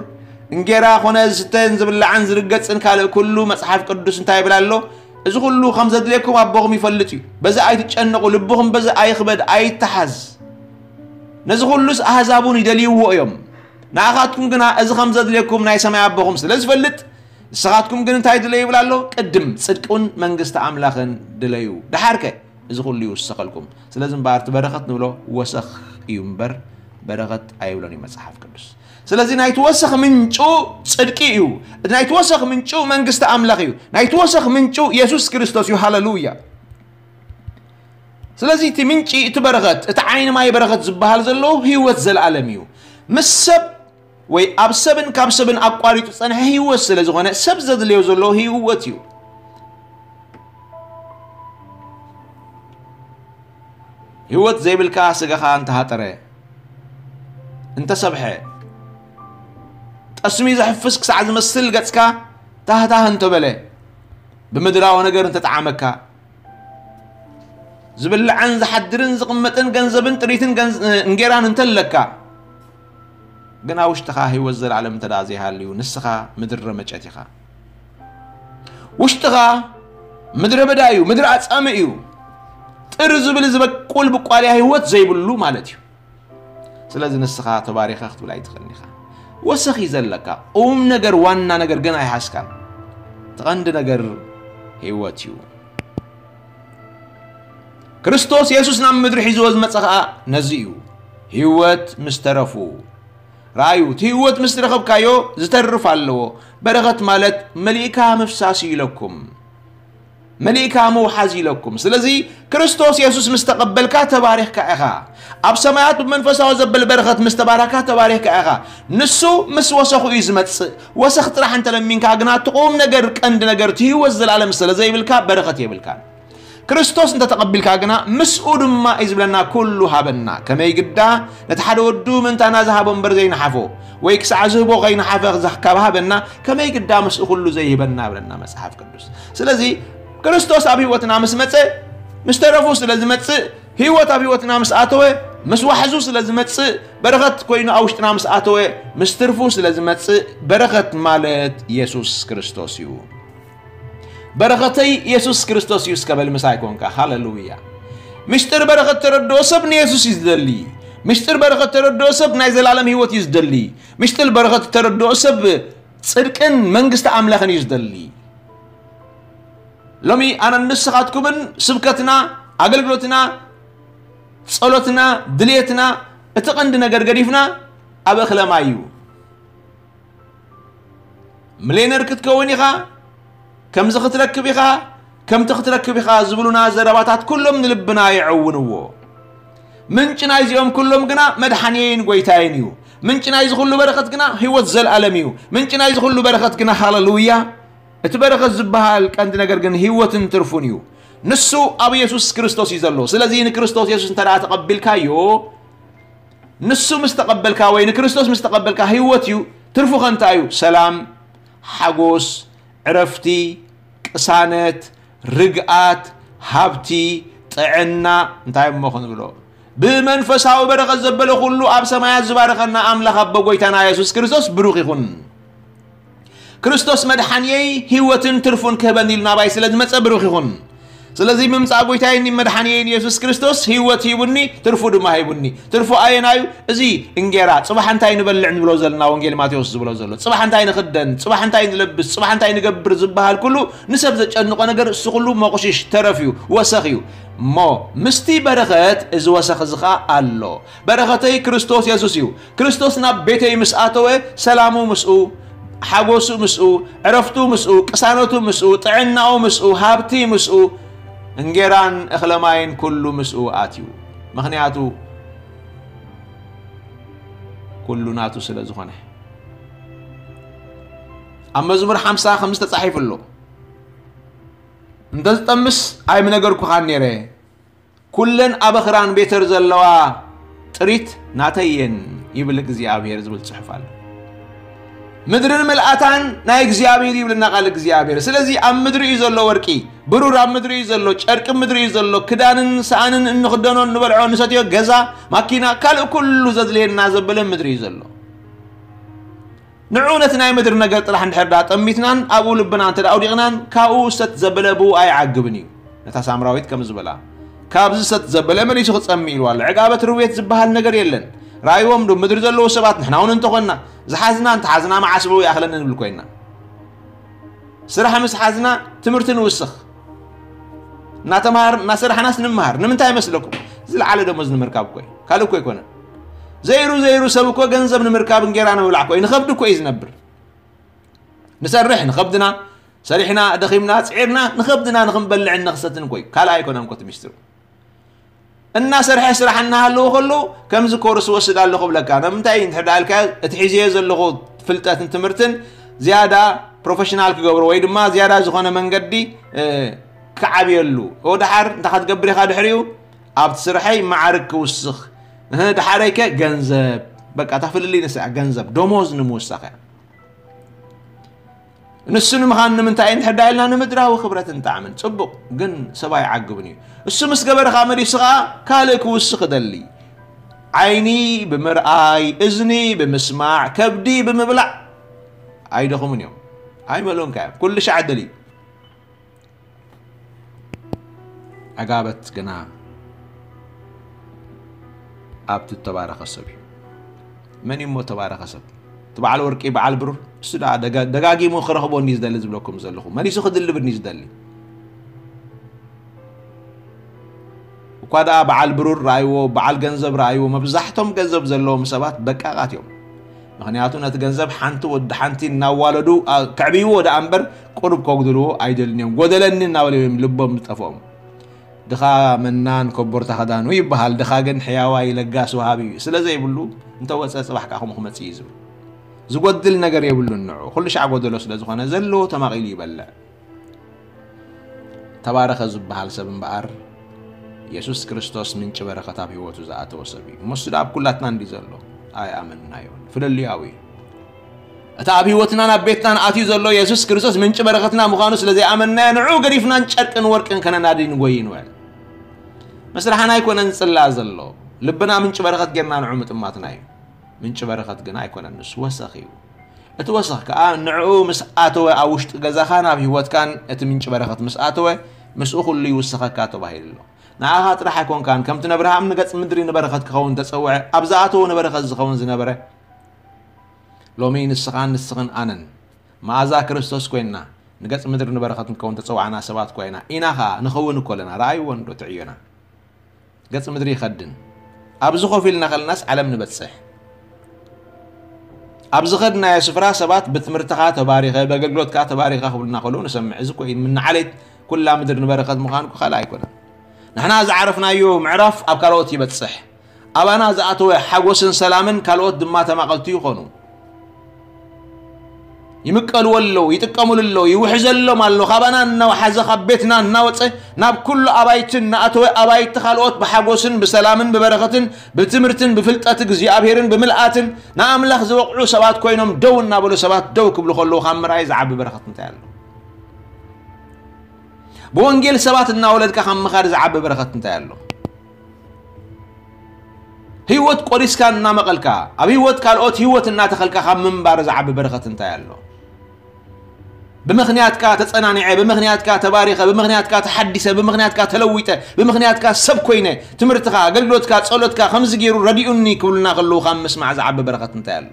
እንጌራ ኾነ ዝስተን ዝብላዕን ዝርገጽን ካልእ ኩሉ መጽሓፍ ቅዱስ እንታይ ይብል ኣሎ? እዚ ኩሉ ከም ዘድልየኩም ኣቦኹም ይፈልጥ እዩ። በዚ ኣይትጨነቑ፣ ልብኹም በዚ ኣይኽበድ፣ ኣይተሓዝ። ነዚ ኩሉስ ኣህዛብ እውን ይደልይዎ እዮም። ንኣኻትኩም ግና እዚ ከም ዘድልየኩም ናይ ሰማይ ኣቦኹም ስለ ዝፈልጥ፣ ንስኻትኩም ግን እንታይ ድለዩ ይብል ኣሎ? ቅድም ጽድቅን መንግስቲ ኣምላኽን ድለዩ። ደሓርከ እዚ ኩሉ ይውሰኸልኩም። ስለዚ እምበኣር እቲ በረኸት ንብሎ ወሰኽ እዩ እምበር በረኸት ኣይብሎን እዩ መጽሓፍ ቅዱስ። ስለዚ ናይቲ ወሰኽ ምንጩ ጽድቂ እዩ። እቲ ናይቲ ወሰኽ ምንጩ መንግስቲ ኣምላኽ እዩ። ናይቲ ወሰኽ ምንጩ የሱስ ክርስቶስ እዩ። ሃሌሉያ። ስለዚ እቲ ምንጪ፣ እቲ በረኸት፣ እቲ ዓይኒ ማይ በረኸት ዝበሃል ዘሎ ህይወት ዘለኣለም እዩ። ምስ ሰብ ወይ ኣብ ሰብን ካብ ሰብን ኣቋሪጹ ጸንሐ ህይወት ስለ ዝኾነ፣ ሰብ ዘድልዮ ዘሎ ህይወት እዩ። ህይወት ዘይብልካ ስጋኻ እንተሃጠረ፣ እንተሰብሐ፣ ጠስሚ ዘሕፍስ ክሳዕ ዝመስል ገጽካ ታህታህ እንተበለ፣ ብምድራዊ ነገር እንተጠዓመካ፣ ዝብላዕን ዝሓድርን ዝቕመጥን ገንዘብን ጥሪትን ገንዝ-፣ እንጌራን እንተለካ፣ ግን ኣብ ውሽጥኻ ህይወት ዘለዓለም እንተ ደኣ ዘይሃልዩ፣ ንስኻ ምድረ መጨት ኢኻ። ውሽጥኻ ምድረ በዳ እዩ፣ ምድረ ኣጻሚ እዩ። ጥር ዝብል ዝበቁል ብቋልያ ህይወት ዘይብሉ ማለት እዩ። ስለዚ ንስኻ ተባሪኻ ክትብል ኣይትኽእልን ኢኻ። ወሰኽ እዩ ዘለካ። ቁም ነገር፣ ዋና ነገር ግን ኣይሓዝካን። እቲ ቀንዲ ነገር ህይወት እዩ። ክርስቶስ የሱስ ናብ ምድሪ ሒዝዎ ዝመጸ ኸኣ ነዚ እዩ። ህይወት ምስ ተረፉ። ረኣዩ፣ እቲ ህይወት ምስ ረኸብካዮ ዝተርፍ ኣለዎ። በረኸት ማለት መሊእካ ምፍሳስ እዩ ኢለኩም። መሊእካ ምውሓዝ ኢለኩም። ስለዚ ክርስቶስ የሱስ ምስ ተቐበልካ ተባሪኽካ ኢኻ። ኣብ ሰማያት ብመንፈሳዊ ዘብል በረኸት ምስ ተባረካ ተባሪኽካ ኢኻ። ንሱ ምስ ወሰኹ እዩ ዝመጽእ። ወሰኽ ጥራሕ እንተለሚንካ ግና እቲ ቁም ነገር፣ ቀንዲ ነገር፣ እቲ ህይወት ዘላለም ስለ ዘይብልካ በረኸት የብልካን። ክርስቶስ እንተተቐቢልካ ግና ምስኡ ድማ እዩ ዝብለና ኩሉ ሃበና። ከመይ ግዳ ነቲ ሓደ ወዱ ምእንታና ዝሃቦ እምበር ዘይነሓፎ፣ ወይ ክሳዕ ዝህቦ ከይነሓፈ ካብ ሃበና፣ ከመይ ግዳ ምስኡ ኩሉ ዘይህበና ብለና መጽሓፍ ቅዱስ። ስለዚ ክርስቶስ ኣብ ህይወትና ምስ መጸ፣ ምስ ተረፉ ስለ ዝመጽእ፣ ህይወት ኣብ ህይወትና ምስ ኣተወ፣ ምስ ዋሕዙ ስለ ዝመጽእ፣ በረኸት ኮይኑ ኣብ ውሽጥና ምስ ኣተወ፣ ምስ ትርፉ ስለ ዝመጽእ፣ በረኸት ማለት የሱስ ክርስቶስ እዩ። በረኸተይ የሱስ ክርስቶስ እዩ እስከ በል ምሳይ ኮንካ። ሃሌሉያ። ምስጢር በረኸት ተረድኦ ሰብ ንየሱስ እዩ ዝደሊ። ምስጢር በረኸት ተረድኦ ሰብ ናይ ዘላለም ህይወት እዩ ዝደሊ። ምስጢር በረኸት ተረድኦ ሰብ ጽድቅን መንግስቲ ኣምላኽን እዩ ዝደሊ። ሎሚ ኣነን ንስኻትኩምን ስብከትና፣ ኣገልግሎትና፣ ጸሎትና፣ ድልየትና፣ እቲ ቀንዲ ነገር ገዲፍና ኣብ እኽለ ማይ እዩ። ሚልዮነር ክትከውን ኢኻ፣ ከምዚ ክትረክብ ኢኻ፣ ከምቲ ክትረክብ ኢኻ ዝብሉና ዘረባታት ኩሎም ንልብና የዕውንዎ። ምንጪ ናይዚኦም ኩሎም ግና መድሓንየይን ጎይታይን እዩ። ምንጪ ናይዚ ኩሉ በረኸት ግና ህይወት ዘልኣለም እዩ። ምንጪ ናይዚ ኩሉ በረኸት ግና፣ ሃሌሉያ፣ እቲ በረኸት ዝበሃል ቀንዲ ነገር ግን ህይወትን ትርፉን እዩ። ንሱ ኣብ የሱስ ክርስቶስ እዩ ዘሎ። ስለዚ ንክርስቶስ የሱስ እንተ ደኣ ተቐቢልካዮ፣ ንሱ ምስ ተቐበልካ ወይ ንክርስቶስ ምስ ተቐበልካ ህይወት እዩ። ትርፉ ከ እንታይ እዩ? ሰላም፣ ሓጎስ፣ ዕረፍቲ፣ ቅሳነት፣ ርግኣት፣ ሃብቲ፣ ጥዕና፣ እንታይ እሞ ክንብሎ? ብመንፈሳዊ በረኸት ዘበለ ኩሉ ኣብ ሰማያት ዝባረኸና ኣምላኽ ኣቦ ጎይታና የሱስ ክርስቶስ ብሩኽ ይኹን። ክርስቶስ መድሓንየይ ህይወትን ትርፉን ክህበኒ ኢሉ ናባይ ስለ ዝመጸ ብሩኽ ይኹን። ስለዚ ምምጻእ ጎይታይን መድሓንየይን የሱስ ክርስቶስ ህይወት ሂቡኒ፣ ትርፉ ድማ ሂቡኒ። ትርፉ ኣየናዩ? እዚ እንጌራ፣ ጽባሕ እንታይ ንበልዕ ንብሎ ዘለና ወንጌል ማቴዎስ ዝብሎ ዘሎ። ጽባሕ እንታይ ንኽደን፣ ጽባሕ እንታይ ንለብስ፣ ጽባሕ እንታይ ንገብር ዝበሃል ኩሉ ንሰብ ዘጨንቆ ነገር እሱ ኩሉ መቑሽሽ፣ ተረፍ እዩ፣ ወሰኽ እዩ። እሞ ምስቲ በረኸት እዚ ወሰኽ እዚ ኸኣ ኣሎ። በረኸተይ ክርስቶስ የሱስ እዩ። ክርስቶስ ናብ ቤተይ ምስ ኣተወ፣ ሰላሙ ምስኡ፣ ሓጎሱ ምስኡ፣ ዕረፍቱ ምስኡ፣ ቅሳነቱ ምስኡ፣ ጥዕናኡ ምስኡ፣ ሃብቲ ምስኡ፣ እንጌራን እኽለ ማይን ኩሉ ምስኡ ኣትዩ። ምኽንያቱ ኩሉ ናቱ ስለ ዝኾነ። ኣብ መዝሙር ሓምሳ ከምዚ ተጻሒፉ ኣሎ፣ "እንተ ዝጠምስ ኣይምነገርኩኻን ነይረ፣ ኩለን ኣብ ኣኽራን ቤተር ዘለዋ ጥሪት ናተይ እየን" ይብል እግዚኣብሔር ዝብል ጽሑፍ ኣሎ። "ምድርን ምልኣታን ናይ እግዚኣብሔር" ይብልና ቃል እግዚኣብሔር። ስለዚ ኣብ ምድሪ እዩ ዘሎ ወርቂ፣ ብሩር ኣብ ምድሪ እዩ ዘሎ፣ ጨርቂ ኣብ ምድሪ እዩ ዘሎ፣ ክዳንን ሰኣንን እንኽደኖ፣ እንበልዖ፣ እንሰትዮ፣ ገዛ፣ ማኪና፣ ካልእ ኩሉ ዘድልየና ዘበለ ምድሪ እዩ ዘሎ። ንዑ ነቲ ናይ ምድሪ ነገር ጥራሕ እንድሕር ደኣ ጠሚትናን ኣብኡ ልብና እንተ ደኣ ኣውዲቕናን፣ ካብኡ ሰት ዘበለ ብኡ ኣይዓግብን እዩ። ነታ ሳምራዊት ከም ዝበላ፣ "ካብዚ ሰት ዘበለ መሊሱ ክጸምእ" ኢልዋ ኣሎ። ዕጋበት ርውየት ዝበሃል ነገር የለን። ራእይዎም ዶ ምድሪ ዘለዉ ሰባት ንሕና እውን እንተኾንና፣ ዝሓዝና እንተሓዝና መዓስ ብኡ ይኣኽለኒ ንብል ኮይንና። ስራሕ ምስ ሓዝና ትምህርቲ ንውስኽ። እናተምሃር-፣ እናሰራሕናስ ንምሃር። ንምንታይ መስለኩም? ዝለዓለ ደሞዝ ንምርካብ እኮ እዩ። ካልእ እኮ ኣይኮነን። ዘይሩ ዘይሩ ሰብ እኮ ገንዘብ ንምርካብ እንጌራ ንምብላዕ እኮ እዩ። ንኸብዲ እኮ እዩ ዝነብር። ንሰርሕ ንኸብድና፣ ሰሪሕና፣ ደኺምና፣ ጽዒርና፣ ንኸብድና ንኽንበልዕን ንኽሰትን እኮ እዩ። ካልእ ኣይኮነን እኮ እቲ ሚስጥሩ። እናሰርሐ ስራሕ እናሃለወ ከሎ ከምዚ ኮርስ ወስድ ኣለኹ ብለካ። ንምንታይ እንድሕር ደኣ ኢልካ እቲ ሒዝዮ ዘለኹ ፍልጠትን ትምህርትን ዝያዳ ፕሮፌሽናል ክገብሮ ወይ ድማ ዝያዳ ዝኾነ መንገዲ፣ እ፣ ክዓብየሉ። ኦ፣ ደሓር እንታይ ክትገብር ኢኻ ድሕሪኡ? ኣብቲ ስርሐይ ማዕርግ ክውስኽ። እህ፣ ደሓረይከ ገንዘብ። በቃ፣ እታ ፍልልይ ንሳ እያ፣ ገንዘብ፣ ደሞዝ ንምውሳኽ እያ። ንሱ ንምኻን ንምንታይ እንድሕር ዳ ኢልና ንምድራዊ ክብረትን ጣዕምን። ጽቡቕ፣ ግን ሰብ ኣይዓግብን እዩ። እሱ ምስ ገበረ ኸኣ መሊሱ ኸኣ ካልእ ክውስኽ እደሊ። ዓይኒ ብምርኣይ፣ እዝኒ ብምስማዕ፣ ከብዲ ብምብላዕ ኣይደኽሙን እዮም። ኣይመልኡንካ እዮም። ኩሉ ሻዕ እደሊ። ዕጋበት ግና ኣብቲ እተባረኸ ሰብ እዩ። መን እዩ እሞ እተባረኸ ሰብ? እቲ በዓል ወርቂ፣ በዓል ብሩር፣ እሱ ደኣ ደጋ-፣ ደጋጊሙ ክረኽቦ እንዲ ዝደሊ ዝብለኩም ዘለኹ። መሊሱ ክድልብ እንዲ ዝደሊ። እኳ ደኣ በዓል ብሩር ረኣይዎ፣ በዓል ገንዘብ ረኣይዎ፣ መብዛሕቶም ገንዘብ ዘለዎም ሰባት በቃቓት እዮም። ምኽንያቱ ነቲ ገንዘብ ሓንቲ ወዲ ሓንቲ እናዋለዱ፣ ኣ-፣ ከዕብይዎ ደኣ እምበር ቁሩብ ከጉድልዎ ኣይደልን እዮም። ጎደለኒ እናበሉ እዮም ልቦም ዝጠፍኦም። ድኻ መናን ኮቦርታ ኸዳኑ ይበሃል። ድኻ ግን ሕያዋይ ለጋስ ወሃቢ እዩ። ስለ ዘይብሉ እንተወጸ ጽባሕ ከኣ ከምኡ ክመጽእ እዩ ዝብል። ዝጎድል ነገር የብሉን ንዑ። ኩሉ ሻዕ ጎደሎ ስለ ዝኾነ ዘለዎ ተማቒሉ ይበልዕ። ተባረኸ ዝበሃል ሰብ እምበኣር የሱስ ክርስቶስ ምንጪ በረኸት ኣብ ህይወቱ ዝኣተወ ሰብ እዩ። እሞ እሱ ደኣ ኣብ ኩላትና እንዲ ዘሎ ኣይኣመንናዮን። ፍልልያዊ እዩ። እቲ ኣብ ህይወትናን ኣብ ቤትናን ኣትዩ ዘሎ የሱስ ክርስቶስ ምንጪ በረኸትና ምዃኑ ስለ ዘይኣመንናዮ ንዕኡ ገዲፍናን ጨርቅን ወርቅን ከነናዲ ንጎይ ንውዕል። መስርሓና ኣይኮነን ዝጽላእ ዘሎ። ልብና ምንጪ በረኸት ጌርና ንዕኡ ምጥማትና እዩ። ምንጪ በረኸት ግና ኣይኮነን፣ ንሱ ወሰኽ እዩ። እቲ ወሰኽ ከኣ ንዕኡ ምስ ኣተወ ኣብ ውሽጢ ገዛኻን ኣብ ህይወትካን እቲ ምንጪ በረኸት ምስ ኣተወ ምስኡ ኩሉ ይውስኸካ ተባሂሉ ኣሎ። ንዓኻ ጥራሕ ኣይኮንካን፣ ከምቲ ነብርሃም ንገጽ ምድሪ ንበረኸት ክኸውን ተጸውዐ፣ ኣብ ዝኣተወ ንበረኸት ዝኸውን ዝነበረ፣ ሎሚ ንስኻን ንስኽን ኣነን መኣዛ ክርስቶስ ኮይንና ንገጽ ምድሪ ንበረኸት ንከውን ተጸዋዕና ሰባት እኳ ኢና። ኢና ኸኣ ንኸውን እኮ ኣለና። ረኣይዎ እንዶ ትዕዮና። ገጽ ምድሪ ይኸድን። ኣብዚ ኮፍ ኢልና ኸለናስ ዓለም ንበጽሕ። ኣብ ዝኸድናዮ ስፍራ ሰባት ብትምህርትኻ ተባሪኸ፣ ብኣገልግሎትካ ተባሪኸ ክብሉና ከለዉ ንሰምዕ። እዚ እኮ እዩ፣ ምናዓሌት ኩላ ምድሪ ንበረኸት ምዃን እኮ ካልእ ኣይኮነን። ንሕና ዝዓረፍናዮ ምዕራፍ ኣብ ካልኦት ይበጽሕ። ኣባና ዝኣተወ ሓጎስን ሰላምን ካልኦት ድማ ተማቐልቲ ይኾኑ። ይምቀልዎ ኣለዉ፣ ይጥቀምሉ ኣለዉ፣ ይውሕዘሎም ኣሎ። ካባና እናወሓዘ፣ ካብ ቤትና እናወጸ፣ ናብ ኩሉ ኣባይቲ እናኣተወ፣ ኣባይቲ ካልኦት ብሓጎስን ብሰላምን ብበረኸትን ብትምህርትን ብፍልጠት እግዚኣብሄርን ብምልኣትን ንኣምላኽ ዝበቕዑ ሰባት ኮይኖም ደው እናበሉ ሰባት ደው ክብሉ ከለዉ ካብ ምርኣይ ዝዓቢ በረኸት እንታይ ኣሎ? ብወንጌል ሰባት እናወለድካ ካብ ምኻድ ዝዓቢ በረኸት እንታይ ኣሎ? ህይወት ቆሪስካ እናመቐልካ፣ ኣብ ህይወት ካልኦት ህይወት እናተኸልካ ካብ ምንባር ዝዓቢ በረኸት እንታይ ኣሎ? ብምኽንያትካ ተጸናኒዐ፣ ብምኽንያትካ ተባሪኸ፣ ብምኽንያትካ ተሓዲሰ፣ ብምኽንያትካ ተለዊጠ፣ ብምኽንያትካ ሰብ ኮይነ፣ ትምህርትኻ፣ ኣገልግሎትካ፣ ጸሎትካ ከምዚ ገይሩ ረዲኡኒ ክብሉና ከለዉ ካብ ምስማዕ ዝዓቢ በረኸት እንታይ ኣሎ?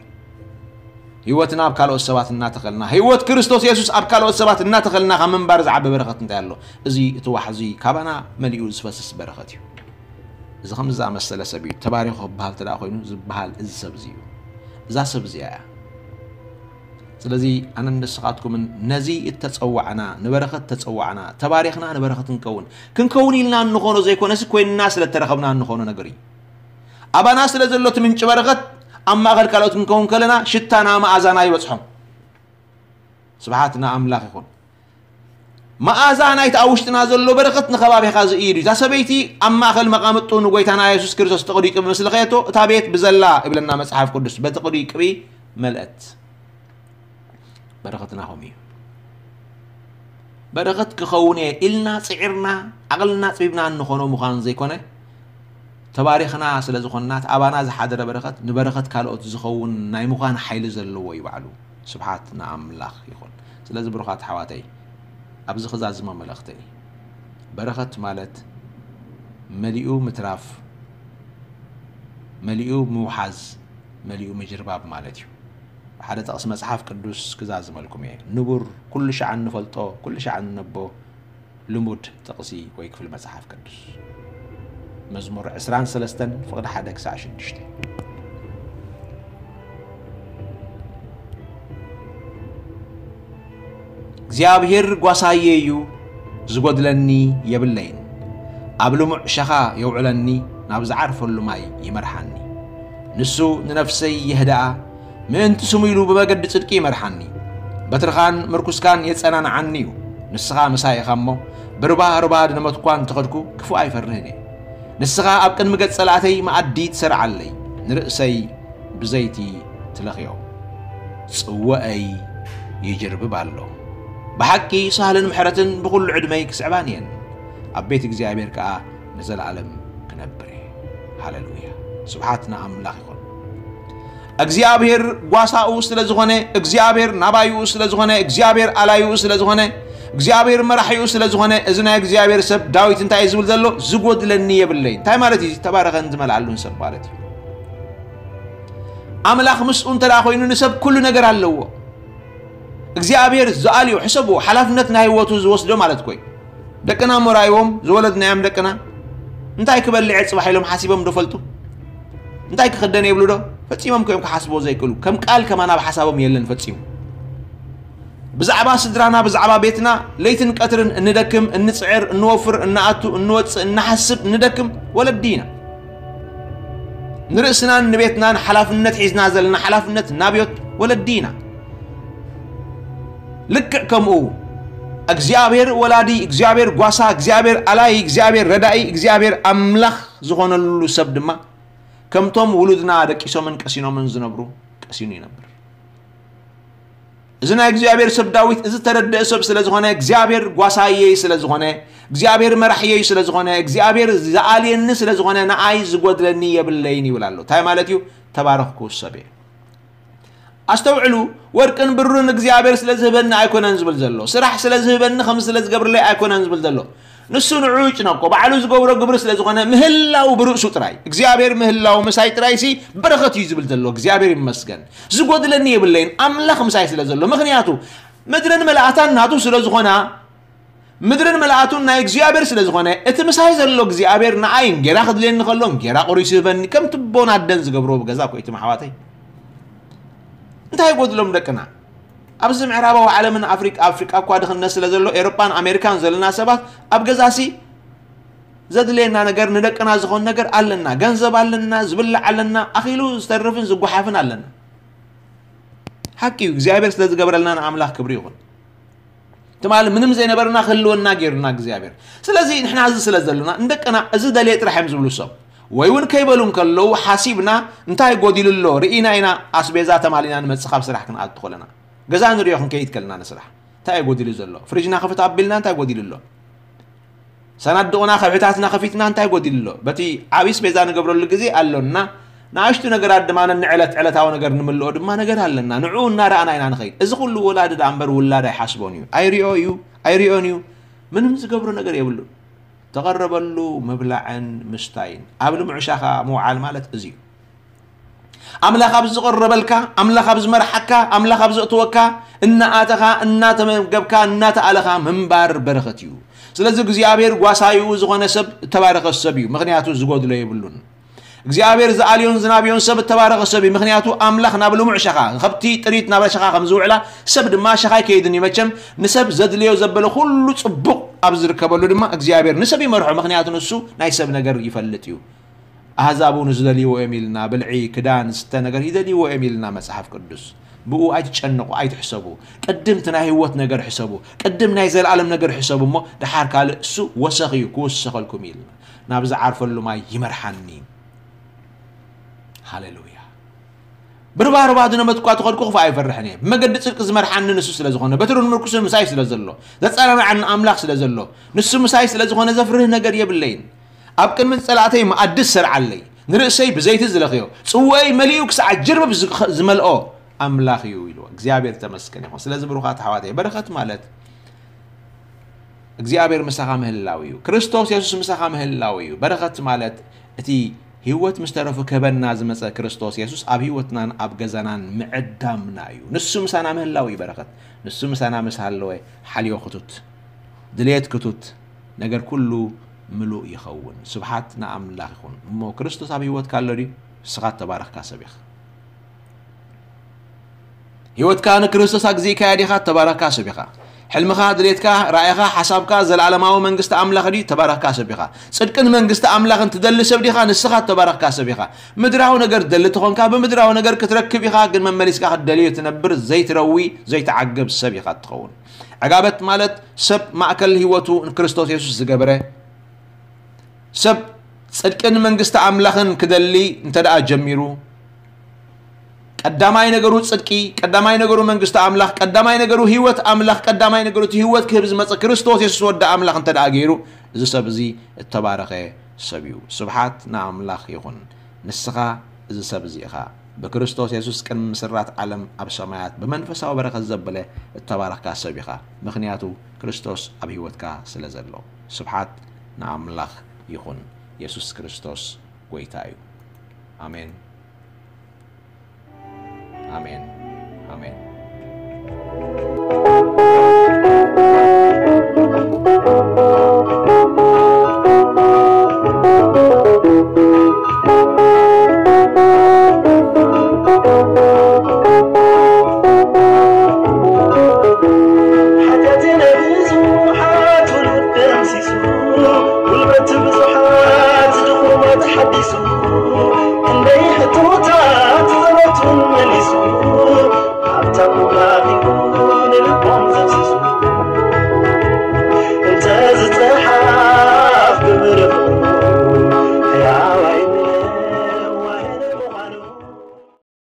ህይወትና ኣብ ካልኦት ሰባት እናተኸልና፣ ህይወት ክርስቶስ የሱስ ኣብ ካልኦት ሰባት እናተኸልና ካብ ምንባር ዝዓቢ በረኸት እንታይ ኣሎ? እዚ እቲ ዋሕዚ ካባና መሊኡ ዝፈስስ በረኸት እዩ። እዚ ከምዚ ዝኣመሰለ ሰብ እዩ ተባሪኹ ክበሃል እንተ ደኣ ኮይኑ ዝበሃል እዚ ሰብ እዚ እዩ። እዛ ሰብ እዚኣ እያ። ስለዚ ኣነን ንስኻትኩምን ነዚ እተጸዋዕና፣ ንበረኸት ተጸዋዕና፣ ተባሪኽና ንበረኸት ክንከውን፣ ክንከውን ኢልና እንኾኖ ዘይኮነስ ኮይንና ስለ እተረኸብና እንኾኖ ነገር እዩ። ኣባና ስለ ዘሎ እቲ ምንጪ በረኸት ኣብ ማእከል ካልኦት ክንከውን ከለና ሽታና መኣዛና ይበጽሖም። ስብሓት ንኣምላኽ ይኹን። መኣዛ ናይቲ ኣብ ውሽጥና ዘሎ በረኸት ንኸባቢኻ ዝእይድ እዩ። እዛ ሰበይቲ ኣብ ማእከል መቓምጡ ንጎይታና የሱስ ክርስቶስ ጥቕዲ ቅቢ ምስ ለኸየቶ፣ እታ ቤት ብዘላ ይብለና መጽሓፍ ቅዱስ፣ በቲ ቅዲ ቅቢ መልአት። በረኸትና ከምኡ እዩ። በረኸት ክኸውን እየ ኢልና ጽዒርና፣ ዓቕልና ኣጽቢብና እንኾኖ ምዃን ዘይኮነ፣ ተባሪኽና ስለ ዝኾንና፣ እቲ ኣባና ዝሓደረ በረኸት ንበረኸት ካልኦት ዝኸውን ናይ ምዃን ሓይሊ ዘለዎ እዩ ባዕሉ። ስብሓት ንኣምላኽ ይኹን። ስለዚ ብሩኻት ኣሕዋተይ፣ ኣብዚ ክዛዝሞ መልእኽተይ፣ በረኸት ማለት መሊኡ ምትራፍ፣ መሊኡ ምውሓዝ፣ መሊኡ ምጅርባብ ማለት እዩ። ብሓደ ጥቕሲ መጽሓፍ ቅዱስ ክዛዝመልኩም እየ። ንቡር፣ ኩሉ ሻዕ እንፈልጦ፣ ኩሉ ሻዕ እንነቦ ልሙድ ጥቕሲ ወይ ክፍሊ መጽሓፍ ቅዱስ። መዝሙር ዕስራን ሰለስተን ፍቕዲ ሓደ ክሳዕ ሽዱሽተ። እግዚኣብሄር ጓሳየ እዩ፣ ዝጎድለኒ የብለይን። ኣብ ልሙዕ ሸኻ የውዕለኒ፣ ናብ ዝዓርፈሉ ማይ ይመርሓኒ። ንሱ ንነፍሰይ የህድኣ፣ ምእንቲ ስሙ ኢሉ ብመገዲ ጽድቂ ይመርሓኒ። በትርኻን ምርኩስካን የጸናንዓኒ እዩ። ንስኻ ምሳይ ኢኻ እሞ፣ ብርባህርባ ድነመት እኳ እንተኸድኩ፣ ክፉእ ኣይፈርህን እየ። ንስኻ ኣብ ቅድሚ ገጽ ጸላእተይ መኣዲ ትሰርዓለይ፣ ንርእሰይ ብዘይቲ ትለኽዮ። ጽወአይ ይጅርብብ ኣሎ። ብሓቂ ሳህልን ምሕረትን ብኹሉ ዕድመይ ክስዕባን እየን። ኣብ ቤት እግዚኣብሔር ከኣ ንዘለኣለም ክነብር እየ። ሃሌሉያ። ስብሓት ንኣምላኽ ይኹን። እግዚኣብሔር ጓሳኡ ስለ ዝኾነ፣ እግዚኣብሔር ናባይኡ ስለ ዝኾነ፣ እግዚኣብሔር ኣላይኡ ስለ ዝኾነ፣ እግዚኣብሔር መራሒኡ ስለ ዝኾነ፣ እዚ ናይ እግዚኣብሔር ሰብ ዳዊት እንታይ እዩ ዝብል ዘሎ? "ዝጎድለኒ የብለይን." እንታይ ማለት እዩ? ዝተባረኸን ዝመልኣሉን ሰብ ማለት እዩ። ኣምላኽ ምስኡ እንተ ደኣ ኮይኑ ንሰብ ኩሉ ነገር ኣለዎ። እግዚኣብሔር ዝኣልዮ፣ ሕሰብዎ፣ ሓላፍነት ናይ ህይወቱ ዝወስዶ ማለት እኮ እዩ። ደቅና እሞ ራእይዎም፣ ዝወለድናዮም ደቅና እንታይ ክበልዕ እየ ጽባሕ ኢሎም ሓሲቦም ዶ ፈልጡ? እንታይ ክኽደን እየ ይብሉ ዶ? ፈጺሞም እኮ እዮም ክሓስብዎ ዘይክእሉ። ከም ቃል ከማን ኣብ ሓሳቦም የለን ፈጺሙ። ብዛዕባ ስድራና፣ ብዛዕባ ቤትና ለይትን ቀትርን እንደክም፣ እንጽዕር፣ እንወፍር፣ እንኣቱ፣ እንወጽእ፣ እንሓስብ፣ እንደክም ወለዲ ኢና። ንርእስናን ንቤትናን ሓላፍነት ሒዝና ዘለና ሓላፍነት ናብዮት ወለዲ ኢና። ልክዕ ከምኡ እግዚኣብሔር ወላዲ፣ እግዚኣብሔር ጓሳ፣ እግዚኣብሔር ኣላይ፣ እግዚኣብሔር ረዳኢ፣ እግዚኣብሔር ኣምላኽ ዝኾነሉ ሰብ ድማ ከምቶም ውሉድና ደቂሶምን ቀሲኖምን ዝነብሩ ቀሲኑ ይነብር። እዚ ናይ እግዚኣብሔር ሰብ ዳዊት እዚ ተረድአ ሰብ ስለ ዝኾነ፣ እግዚኣብሔር ጓሳየይ ስለ ዝኾነ፣ እግዚኣብሔር መራሕየይ ስለ ዝኾነ፣ እግዚኣብሔር ዝኣልየኒ ስለ ዝኾነ ንኣይ ዝጎድለኒ የብለይን ይብል ኣሎ። እንታይ ማለት እዩ? ተባረኽኩ ሰብ እየ። ኣስተውዕሉ፣ ወርቅን ብሩርን እግዚኣብሔር ስለ ዝህበኒ ኣይኮነን ዝብል ዘሎ። ስራሕ ስለ ዝህበኒ ከም ስለ ዝገብርለይ ኣይኮነን ዝብል ዘሎ። ንሱ ንዑ ይጭነቆ፣ ባዕሉ ዝገብሮ ግብሪ ስለ ዝኾነ ምህላው ብርእሱ ጥራይ፣ እግዚኣብሔር ምህላው ምሳይ ጥራይ ሲ በረኸት እዩ ዝብል ዘሎ። እግዚኣብሔር ይመስገን። ዝጎድለኒ የብለይን፣ ኣምላኽ ምሳይ ስለ ዘሎ። ምኽንያቱ ምድርን መልኣታን ናቱ ስለ ዝኾና፣ ምድርን መልኣቱን ናይ እግዚኣብሔር ስለ ዝኾነ፣ እቲ ምሳይ ዘሎ እግዚኣብሔር ንኣይ እንጌራ ክድልየኒ ከሎ እንጌራ ቆሪሱ ይህበኒ። ከም ትቦን ኣደን ዝገብርዎ ብገዛ እኮ እዩ፣ ትም ኣሕዋተይ። እንታይ ይጎድሎም ደቅና? ኣብዚ ምዕራባዊ ዓለምን ኣፍሪቃ፣ ኣፍሪቃ እኳ ድኽነት ስለ ዘሎ፣ ኤሮጳን ኣሜሪካን ዘለና ሰባት ኣብ ገዛሲ ዘድልየና ነገር፣ ንደቅና ዝኾን ነገር ኣለና። ገንዘብ ኣለና፣ ዝብላዕ ኣለና፣ ኣኺሉ ዝተርፍን ዝጓሓፍን ኣለና። ሓቂ እዩ፣ እግዚኣብሔር ስለ ዝገበረልና ንኣምላኽ ክብሪ ይኹን። ትማሊ ምንም ዘይነበረና ክህልወና ገይሩና እግዚኣብሔር። ስለዚ ንሕና እዚ ስለ ዘሎና ንደቅና እዚ ደልየ ጥራሕ እዮም ዝብሉ ሰብ። ወይ እውን ከይበሉ እንከለዉ ሓሲብና እንታይ ጎዲሉ ኣሎ ርኢና ኢና ኣስቤዛ ተማሊና ንመጽእ ካብ ስራሕ ክንኣቱ ከለና። ገዛ ንሪኦ ክንከይድ ከለና ንስራሕ። እንታይ እዩ ጎዲሉ ዘሎ? ፍሪጅና ክፍት ኣቢልና እንታይ ጎዲሉ ኣሎ? ሰናድቑና ከብሕታትና ከፊትና እንታይ ጎዲሉ ኣሎ? በቲ ዓቢ ኣስቤዛ ንገብረሉ ግዜ ኣሎና። ንኣሽቱ ነገራት ድማ ነንዕለት ዕለታዊ ነገር ንምልኦ ድማ ነገር ኣለና። ንዕኡ እናረኣና ኢና ንኸይድ። እዚ ኩሉ ወላዲ ደኣ እምበር ውላድ ኣይሓስቦን እዩ። ኣይሪኦ እዩ፣ ኣይሪኦን እዩ። ምንም ዝገብሮ ነገር የብሉን። ተቐረበሉ ምብላዕን ምስታይን። ኣብ ልሙዕ ሻኻ ምውዓል ማለት እዚ እዩ። ኣምላኽ ኣብ ዝቐረበልካ፣ ኣምላኽ ኣብ ዝመርሓካ፣ ኣምላኽ ኣብ ዘእትወካ፣ እናኣተኻ፣ እናተመገብካ፣ እናተኣለኻ ምንባር በረኸት እዩ። ስለዚ እግዚኣብሔር ጓሳይኡ ዝኾነ ሰብ እተባረኸ ሰብ እዩ፣ ምኽንያቱ ዝጎድሎ የብሉን። እግዚኣብሔር ዝኣልዮን ዝናብዮን ሰብ እተባረኸ ሰብ እዩ፣ ምኽንያቱ ኣምላኽ ናብ ልሙዕ ሸኻ፣ ከብቲ ጥሪት ናብ ሸኻ ከም ዝውዕላ፣ ሰብ ድማ ሸኻ ኣይከይድን እዩ። መቸም ንሰብ ዘድልዮ ዘበለ ኩሉ ጽቡቕ ኣብ ዝርከበሉ ድማ እግዚኣብሔር ንሰብ ይመርሖ፣ ምኽንያቱ ንሱ ናይ ሰብ ነገር ይፈልጥ እዩ። ኣህዛብ እውን ዝደልይዎ እዮም ኢልና፣ ብልዒ፣ ክዳን፣ ዝስተ ነገር ይደልይዎ እዮም ኢልና መጽሓፍ ቅዱስ። ብኡ ኣይትጨነቑ፣ ኣይትሕሰቡ። ቅድም እቲ ናይ ህይወት ነገር ሕሰቡ። ቅድም ናይ ዘለኣለም ነገር ሕሰቡ እሞ፣ ደሓር ካልእ እሱ ወሰኽ እዩ፣ ክውሰኸልኩም እዩ ኢልና። ናብ ዝዓርፈሉ ማይ ይመርሓኒ። ሃሌሉያ። ብርባርባ ዝነመትኳ ተኸድኩ ክፉእ ኣይፈርሕን እየ። ብመገዲ ጽድቂ ዝመርሓኒ ንሱ ስለ ዝኾነ፣ በትሩን ምርኩስን ምሳይ ስለ ዘሎ፣ ዘጸናንዓኒ ኣምላኽ ስለ ዘሎ፣ ንሱ ምሳይ ስለ ዝኾነ ዘፍርህ ነገር የብለይን። ኣብ ቅድሚ ጸላእተይ መኣዲ ዝሰርዓለይ፣ ንርእሰይ ብዘይቲ ዝለኽዮ፣ ጽዋይ መሊኡ ክሳዕ ጅርብብ ዝኸ-፣ ዝመልኦ ኣምላኽ እዩ ኢልዎ። እግዚኣብሔር ተመስገን ይኹን። ስለዚ ብሩኻት ኣሕዋተይ፣ በረኸት ማለት እግዚኣብሔር ምሳኻ ምህላው እዩ። ክርስቶስ የሱስ ምሳኻ ምህላው እዩ። በረኸት ማለት እቲ ህይወት ምስ ተረፉ ክህበና ዝመጸ ክርስቶስ የሱስ ኣብ ህይወትናን ኣብ ገዛናን ምዕዳምና እዩ። ንሱ ምሳና ምህላው እዩ በረኸት። ንሱ ምሳና ምስ ሃለወ ሓልዮ ክቱት፣ ድሌት ክቱት፣ ነገር ኩሉ ምሉእ ይኸውን። ስብሓት ንኣምላኽ ይኹን። እሞ ክርስቶስ ኣብ ህይወትካ ኣሎ ድዩ? ንስኻ እተባረኽካ ሰብ ኢኻ። ህይወትካ ንክርስቶስ ኣግዚእካያ ዲኻ? እተባረኽካ ሰብ ኢኻ። ሕልምኻ፣ ድሌትካ፣ ራእይኻ፣ ሓሳብካ ዘለኣለማዊ መንግስቲ ኣምላኽ ድዩ? እተባረኽካ ሰብ ኢኻ። ጽድቅን መንግስቲ ኣምላኽን ትደሊ ሰብ ዲኻ? ንስኻ እተባረኽካ ሰብ ኢኻ። ምድራዊ ነገር ትደሊ ተኾንካ፣ ብምድራዊ ነገር ክትረክብ ኢኻ፣ ግን መመሊስካ ክትደልዮ ትነብር ዘይትረዊ፣ ዘይትዓግብ ሰብ ኢኻ እትኸውን። ዕጋበት ማለት ሰብ ማእከል ህይወቱ ንክርስቶስ የሱስ ዝገበረ፣ ሰብ ጽድቅን መንግስቲ ኣምላኽን ክደሊ እንተ ደኣ ጀሚሩ፣ ቀዳማይ ነገሩ ጽድቂ፣ ቀዳማይ ነገሩ መንግስቲ ኣምላኽ፣ ቀዳማይ ነገሩ ህይወት ኣምላኽ፣ ቀዳማይ ነገሩ እቲ ህይወት ክህብ ዝመጸ ክርስቶስ የሱስ ወዲ ኣምላኽ እንተ ደኣ ገይሩ፣ እዚ ሰብ እዚ እተባረኸ ሰብ እዩ። ስብሓት ንኣምላኽ ይኹን። ንስኻ እዚ ሰብ እዚ ኢኻ። ብክርስቶስ የሱስ ቅድሚ ምስራት ዓለም ኣብ ሰማያት ብመንፈሳዊ በረኸት ዘበለ እተባረኽካ ሰብ ኢኻ፣ ምኽንያቱ ክርስቶስ ኣብ ህይወትካ ስለ ዘሎ። ስብሓት ንኣምላኽ ይኹን። የሱስ ክርስቶስ ጐይታ እዩ። ኣሜን፣ ኣሜን፣ ኣሜን። ሓጢኣተይ ናይ ብዙሓት ውሉድ ደምሲሱ፣ ጉልበት ብዙሓት ድኹማት ሓዲሱ፣